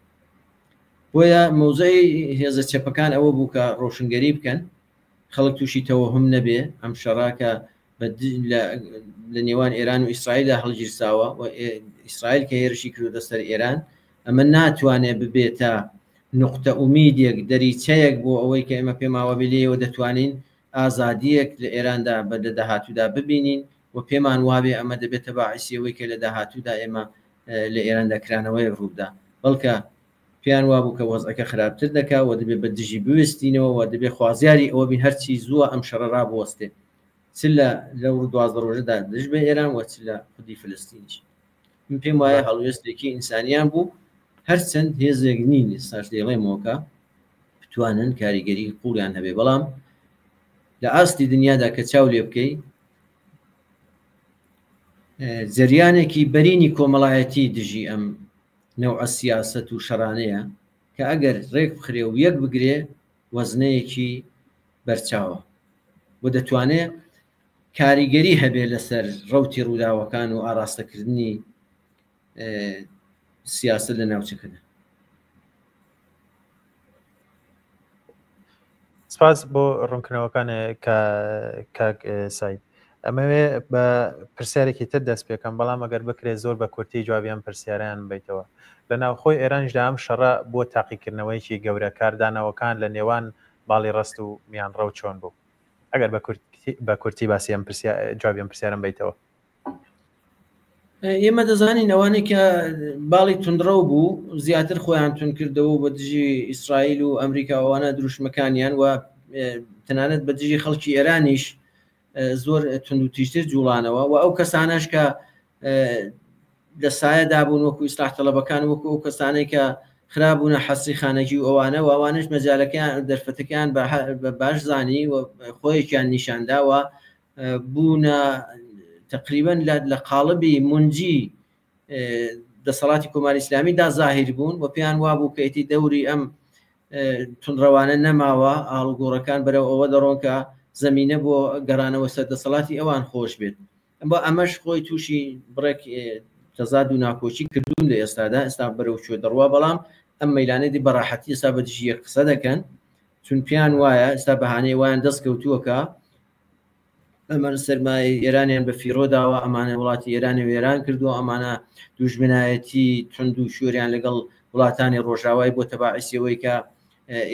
بۆیە مەوزەی هێزە چەپەکان ئەوە بوو کە ڕۆشنگەری بکەن، خەڵک تووشی تەوەهم نەبێ، ئەم شەڕە کە لە نێوان ئێران و ئیسرائیلدا هەڵگیرساوە و ئیسرائیل کە هێرشی کردووەتە سەر ئێران، ئەمە ناتوانێ ببێتە نوقتە ئومیدێک، دەریچەیەک بۆ ئەوەی کە ئێمە پێمان وابێ لێیەوە دەتوانین ئازادییەک لە ئێراندا بە لە داهاتوودا ببینین و پێمان وابێ ئەمە دەبێتە باعیسی ئەوەی کە لە داهاتوودا ئێمە لە ئێراندا کرانەوەیەک ڕووبدا، بەڵکە پێیان وابوو کە وەزعەکە خراپتر دەکا و دەبێ بە دژی بوێستینەوە و دەبێ خوازیاری ئەوە بین هەرچی زووە ئەم شەڕە ڕابوەستێ چ لە لەو 12 ڕۆژەدا دژ بە ئێران و چ لە خودی فلستینیش. من پێم وایە هەڵوێستێکی ئینسانیان بوو هەرچەند هێزێک نین ئێستاش دەیڵێمەوە کە بتوانن کاریگەری قوڵیان هەبێ بەڵام لە ئاستی دنیادا کە چاو لێ بکەی جەریانێکی بەرینی کۆمەڵایەتی دژی ئەم نەوعە سیاسەت و شەڕانەیە کە ئەگەر ڕێک بخرێ و یەک بگرێ وەزنەیەکی بەرچاوە و دەتوانێ کاریگەری هەبێ لەسەر ڕەوتی ڕووداوەکان و ئاراستەکردنی سیاسەت لە ناوچەکەدا. سپاس بۆ ڕوونکردنەوەکان کاک سعید. ئەمەوێ بە پرسیارێکی تر دەست پێکەم بەڵام ئەگەر بکرێت زۆر بە کورتی جوابی ئەم پرسیارەیان بیتەوە لە ناوخۆی ئێرانیشدا ئەم شەڕە بووە تاقیکردنەوەیەکی گەورە کاردانەوەکان لە نێوان باڵی ڕەست و میانڕەو چۆن بوو ئەگەر بە کورتی باسی ئەم پرسیار جوابی ئەم پرسیارم بیتەوە. ئێمە دەزانین ئەوانەی کە باڵی توندڕەو بوو زیاتر خۆیان تون کردەوە بە دژی ئیسرائیل و ئەمریکا ئەوانە دروشمەکانیان و تەنانەت بە دژی خەڵکی ئێرانیش زۆر تونند و تیژتر جوڵانەوە و ئەو کەسانەش کە لە سایەدا بوون وەکو ئیسلاح تەڵەبەکان وەکو ئەو کەسانەی کە خرابوونە حەسری خانەگی و ئەوانە و ئەوانش مەجالەکەیان دەرفەتەکەیان بە باش زانی و خۆیەکیان نیشانداوە بوونە تقریبا لە قاڵبی منجی دەسەڵاتی کۆماری ئیسلامی دا زاهیر بوون و پێیان وابوو کە ئیتی دەوری ئەم تونڕەوانە نەماوە ئاڵوگۆڕەکان بەرەو ئەوە دەڕۆن کە زەمینە بۆ گەڕانەوە سەر دەسەڵاتی ئەوان خۆش بێت. بۆ ئەمەش خۆی تووشی بڕێک تەزاد و ناکۆکی کردوون لە ئێستادا، ئێستا بەرەو کوێ دەڕوا، بەڵام ئەم مەیلانە دی بەڕاحەتی ئێستا بە دژی یەک قسە دەکەن، چون پێیان وایە ئێستا بەهانەی وایان دەست کەوتووە کە ئەمانە سەرمایەی ئێرانیان بە فیڕۆ داوە، ئەمانە وڵاتی ئێرانی وێران کردووە، ئەمانە دوژمنایەتی توند و شۆریان لەگەڵ وڵاتانی ڕۆژاوای بۆتە باعیسی ئەوەی کە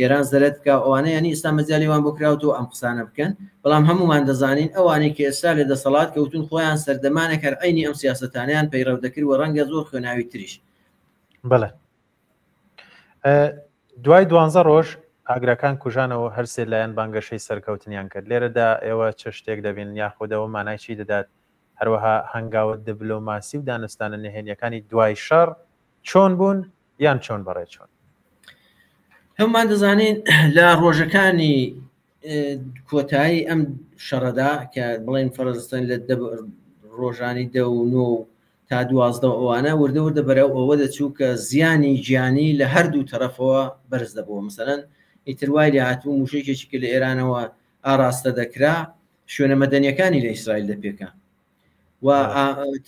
ئێران زەرەد بکا و ئەوانە یانی ئێستا مەجالی وان بۆ کراوەتەوە ئەم قسانە بکەن، بەڵام هەموومان دەزانین ئەوانەی کە ئێستا لە دەسەڵات کەوتوون خۆیان سەردەمانێک هەر عەینی ئەم سیاسەتانەیان پەیڕەو دەکرد و ڕەنگە زۆر خوێناوی تریش. بەڵێ. دوای دوانزە ڕۆژ ئاگرەکان کوژانەوە هەرسێ لایەن بانگەشەی سەرکەوتنیان کرد لێرەدا ئێوە چ شتێک دەبین یاخودەوە مانای چی دەدات هەروەها هەنگاوە دبلۆماسی و دانوستانە نهێنیەکانی دوای شەڕ چۆن بوون یان چۆن بەڕێچوون؟ هەمومان دەزانین لە ڕۆژەکانی کۆتایی ئەم شەڕەدا کە بڵێن فەرزستان لە ڕۆژانی دە و نۆ و تا 12 ئەوانە وردە وردە بەرەو ئەوە دەچوو کە زیانی گیانی لە هەردوو تەرەفەوە بەرز دەبووە مەسەلەن ئیتر وای لێ هاتبوو مووشەکێکی کە لە ئێرانەوە ئاراستە دەکرا شوێنە مەدەنیەکانی لە ئیسرائیل دەپێکا و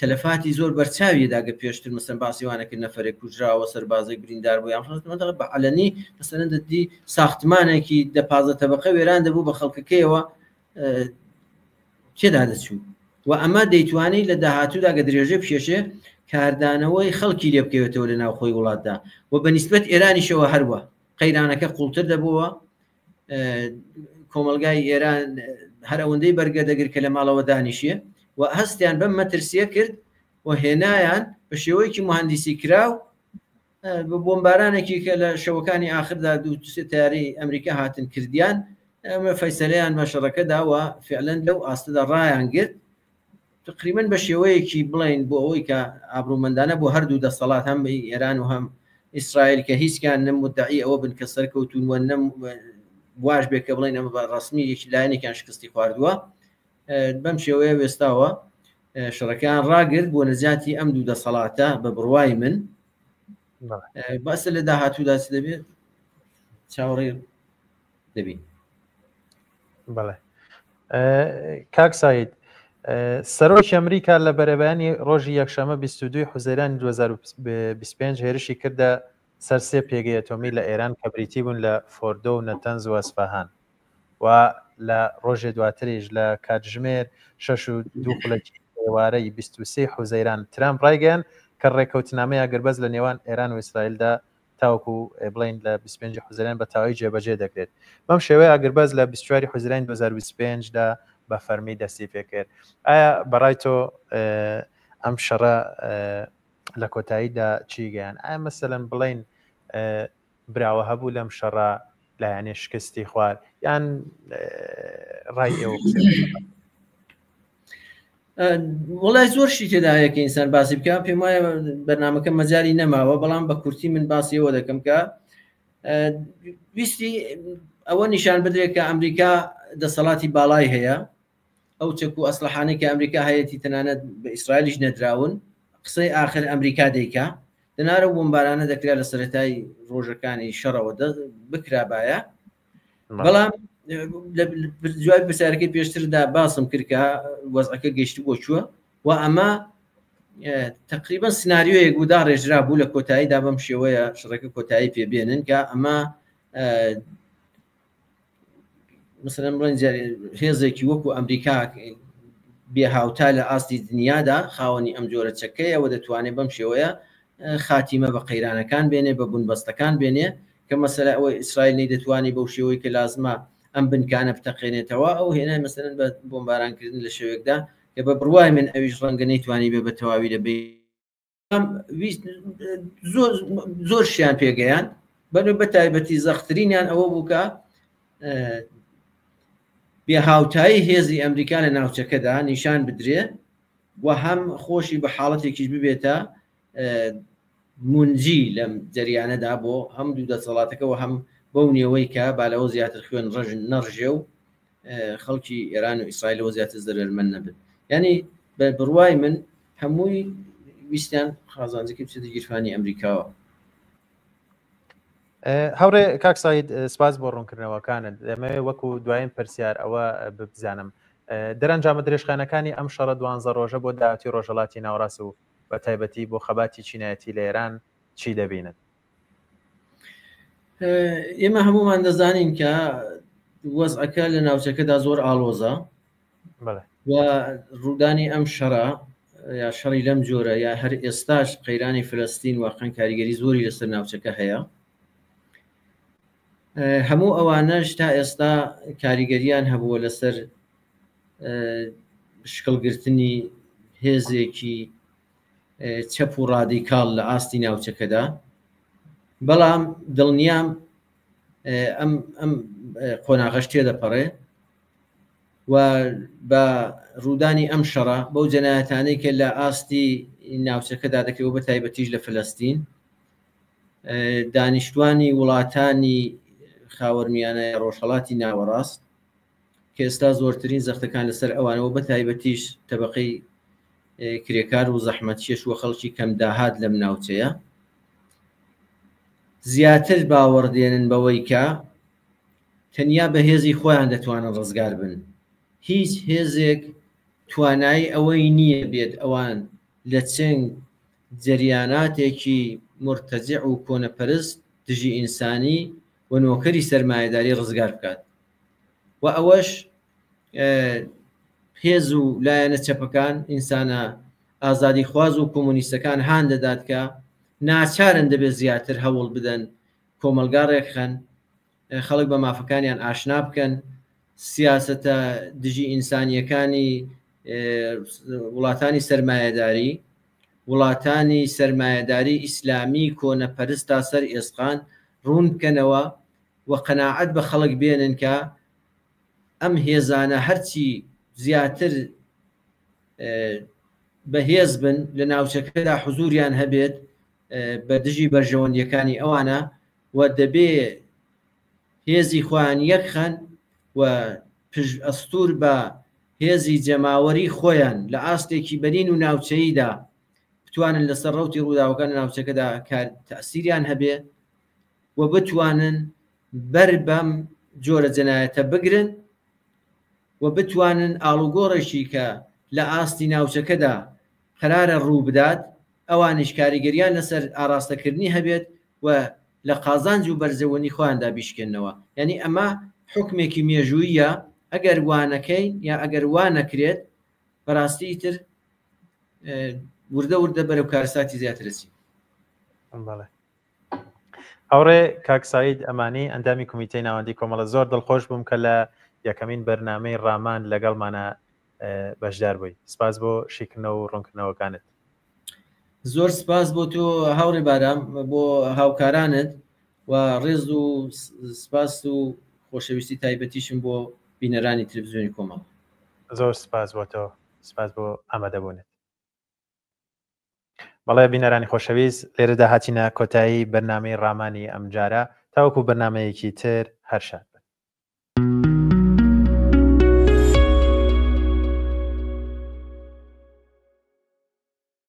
تەلەفاتی زۆر بەرچاوی داگە پێشتر مەسەن باسی وانە کرد نەفرێک کوژراوە سەربازێک بریندار بوو یان مەدەڵ بە عەلەنی مەسەلەن دەدی ساختمانێکی دە پازدە تەبقە وێران دەبوو بە خەڵکەکەیەوە تێدا دەچوو و ئەمە دەیتوانی لە داهاتوودا گە درێژە بکێشێ کاردانەوەی خەڵکی لێ بکەوێتەوە لە ناوخۆی وڵاتدا و بە نیسبەت ئێرانیشەوە هەروە قەیرانەکە قوڵتر دەبووە کۆمەلگای ئێران هەر ئەوەندەی بەرگە دەگر کە لە ماڵەوە دانیشێ و هەستیان بەم مەترسیە کرد و هێنایان بە شێوەیەکی مهندسی کراو بە بۆمبارانێکی کە لە شەوەکانی ئاخردا دوو سێ تەیارەی ئەمریکا هاتن کردیان ئەمە فەیسەلەیان بە شەڕەکە دا و فعلەن لەو ئاستەدا ڕایان گرت تقریبا بە شێوەیەکی بڵین بۆ ئەوەی کە ئابرومەندانە بۆ هەردوو دەسەڵات هەم ئێران و هەم ئیسرائیل کە هیچکان نەم مدعی ئەوە بن کە سەرکەوتون و نەم واش بێ کە بڵین ئەمە بە ڕسمی یەکی لایەنێکیان شکستی خواردووە بەم شێوەیە وێستاوە شەڕەکەیان ڕاگرت بۆ نەجاتی ئەم دوو دەسەڵاتە بە بڕوای من باسە لە داهاتوودا چ دەبێت چاوەڕێ دەبین. بەڵێ کاک سعید سەرۆکی ئەمریکا لە بەرەبەیانی ڕۆژی یەکشەمە 22 حوزەیرانی 2025 هێرشی کردە سەر سێ پێگەی ئەتۆمی لە ئێران کە بریتی بوون لە فۆردۆ و نەتەنز و ئەسفەهان و لە ڕۆژێ دواتریش لە کاتژمێر شەش و دوو خولەکی ئێوارەی 23 حوزەیران ترامپ ڕایگەیاند کە ڕێککەوتنامەی ئاگربەست لە نێوان ئێران و ئیسرائیلدا تاوەکو بڵێین لە 25 حوزەیران بە تەواوی جێبەجێ دەکرێت. بەم شێوەیە ئاگربەست لە 24 حوزەیرانی 2025 دا بە فەرمی دەستی پێکرد. ئایا بەڕای تۆ ئەم شەڕە لە کۆتاییدا چی گەیان؟ ئایا مەسەلەن بڵێین براوە هەبوو لەم شەڕە لایەنێ شکستی خوارد یان ڕای ئێوە وڵای زۆر شتی تێدایە کە ئینسان باسی بکە پێم وایە بەرنمەکە مەجای نەماوە بەڵام بە کورتی من باسی ئەوە دەکەم کە ویستی ئەوە نیشان بدرێت کە ئەمریکا دەسەڵاتی باڵای هەیە ئەو چەک و ئەسلحانەی کە ئەمریکا هەیەی تەنانەت بە ئیسرائیلیش نەدراون قسەی ئاخر ئەمریکا دەیکا دەنارە و بۆمبارانە دەکرا لە سەرەتای ڕۆژەکانی شەڕەوە بکرابایە بەڵام جوابی پرسیارەکەی پێشتردا باسم کرد کە وەزعەکە گەشت بۆ چووە و ئەمە تقریبا سناریۆیەک بوو داڕێژرا بوو لە کۆتاییدا بەم شێوەیە شڕەکە کۆتایی پێبێنن کە ئەمە مثلەن بڵێن هێزێکی وەکو ئەمریکا بێ هاوتا لە ئاستی دنیادا خاوەنی ئەم جۆرە چەکەیە و دەتوانێت بەم شێوەیە خاتیمە بە قەیرانەکان بێنێ بە بنبەستەکان بێنێ کە مەسەلە ئەوەی ئیسرائیل نەیدەتوانی بەو شێوەی کە لازمە ئەم بنکانە بتەقێنێتەوە ئەو هێنای مەسەلەن بە بۆمبارانکردن لە شێوێکدا کە بە بڕوای من ئەویش ڕەنگە نەیتوانی بێ بە تەواوی لە زۆر زۆر شیان پێگەیان بەێ بە تایبەتی زەخترینیان ئەوە بوو کە بێ هاوتایی هێزی ئەمریکا لە ناوچەکەدا نیشان بدرێ و هەم خۆشی بە حاڵەتێکیش ببێتە مونجی لەم جەریانەدا بۆ هەم دوو دەسەڵاتەکە و هەم بەو نێوەی کە با لەوە زیاتر خوێن ڕژ نەڕژێ و خەڵکی ئێران و ئیسرائیلەوە زیاتر زەرەرمەند نەبن یعنی بە بڕوای من هەمووی ویستیان قازانجەکە بچێتە گیرفانی ئەمریکاوە. هاوڕێ کاک سعید سپاس بۆ ڕوونکردنەوەکانت دەمەوێت وەکو دوایین پرسیار ئەوە بزانم دەرەنجامە درێژخایەنەکانی ئەم شەڕە دوانزە ڕۆژە بۆ داهاتوی ڕۆژهەڵاتی ناوەڕاست و بە تایبەتی بۆ خەباتی چینایەتی لە ئێران چی دەبینن؟ ئێمە هەمومان دەزانین کە وەزعەکە لە ناوچەکەدا زۆر ئاڵۆزە و ڕوودانی ئەم شەڕە یا شەڕی لەم جۆرە یا هەر ئێستاش قەیرانی فلستین واقعا کاریگەری زۆری لەسەر ناوچەکە هەیە هەموو ئەوانەش تا ئێستا کاریگەریان هەبووە لەسەر شکڵگرتنی هێزێکی چەپ و ڕادیکاڵ لە ئاستی ناوچەکەدا بەڵام دڵنیام ئەم ئەم قۆناغەش تێدەپەڕێ و بە ڕوودانی ئەم شەڕە بەو جەنایەتانەی کە لە ئاستی ناوچەکەدا دەکرێت و بە تایبەتیش لە فلستین دانیشتوانی وڵاتانی خاوەرمیانە ڕۆژهەڵاتی ناوەڕاست کە ئێستا زۆرترین زەختەکان لەسەر ئەوانەوە بە تایبەتیش تەبقەی کرێکار و زەحمەتکێش و خەڵکی کەم داهات لەم ناوچەیە زیاتر باوەڕ دێنن بەوەی کە تەنیا بە هێزی خۆیان دەتوانن ڕزگار بن هیچ هێزێک توانایی ئەوەی نییە بێت ئەوان لە چنگ جەریاناتێکی مورتەجع و کۆنەپەرست دژی ئینسانی و نۆکەری سەرمایەداری ڕزگار بکات و ئەوەش هێز و لایەنە چەپەکان ئینسانە ئازادیخواز و کۆمۆنیستەکان هان دەدات کە ناچارن دەبێت زیاتر هەوڵ بدەن کۆمەڵگا ڕێکخەن، خەڵک بە مافەکانیان ئاشنا بکەن، سیاسەتە دژی ئینسانییەکانی وڵاتانی سەرمایەداری، وڵاتانی سەرمایەداری ئیسلامی کۆنەپەرست تا سەر ئێسقان ڕوون بکەنەوە و قەناعەت بە خەڵک بێنن کە ئەم هێزانە هەرچی زیاتر بەهێز بن لە ناوچەکەدا حزوریان هەبێت بە دژی بەرژەوەندیەکانی ئەوانە و دەبێ هێزی خۆیان یەکخەن و پشت ئەستور بە هێزی جەماوەری خۆیان لە ئاستێکی بەرین و ناوچەییدا بتوانن لەسەر ڕەوتی ڕووداوەکان لە ناوچەکەدا کار تەسیریان هەبێ و بتوانن بەر بەم جۆرە جەنایەتە بگرن و بتوانن ئاڵوگۆڕێکی کە لە ئاستی ناوچەکەدا قەرارە ڕوو بدات ئەوانیش کاریگەریان لەسەر ئاراستەکردنی هەبێت و لە قازانج و بەرژەوەنی خۆیاندا بیشکێننەوە. یانی ئەمە حوکمێکی مێژووییە، ئەگەر وا نەکەین یا ئەگەر وا نەکرێت بەڕاستی ئیتر وردە وردە بەرەو کارەساتی زیاتر ئەچین. بەڵێ. هاوڕێ کاک سعید ئەمانی ئەندامی کۆمیتەی ناوەندی کۆمەڵە زۆر دڵخۆش بووم کە لە یەکەمین بەرنامەی ڕامان لەگەڵمانە بەشدار بووی سپاس بۆ شیکردنەوە و ڕوونکردنەوەکانت. زۆر سپاس بۆ تۆ هاوڕێ بارام بۆ هاوکارانت و ڕێز و سپاس و خۆشەویستی تایبەتیشم بۆ بینەرانی تلویزیۆنی کۆمەڵ. زۆر سپاس بۆ تۆ سپاس بۆ ئامادەبوونت. بەڵێ بینەرانی خۆشەویست لێرەدا هاتینە کۆتایی بەرنامەی ڕامانی ئەمجارە تاوەکو بەرنامەیەکی تر هەر شاد بن.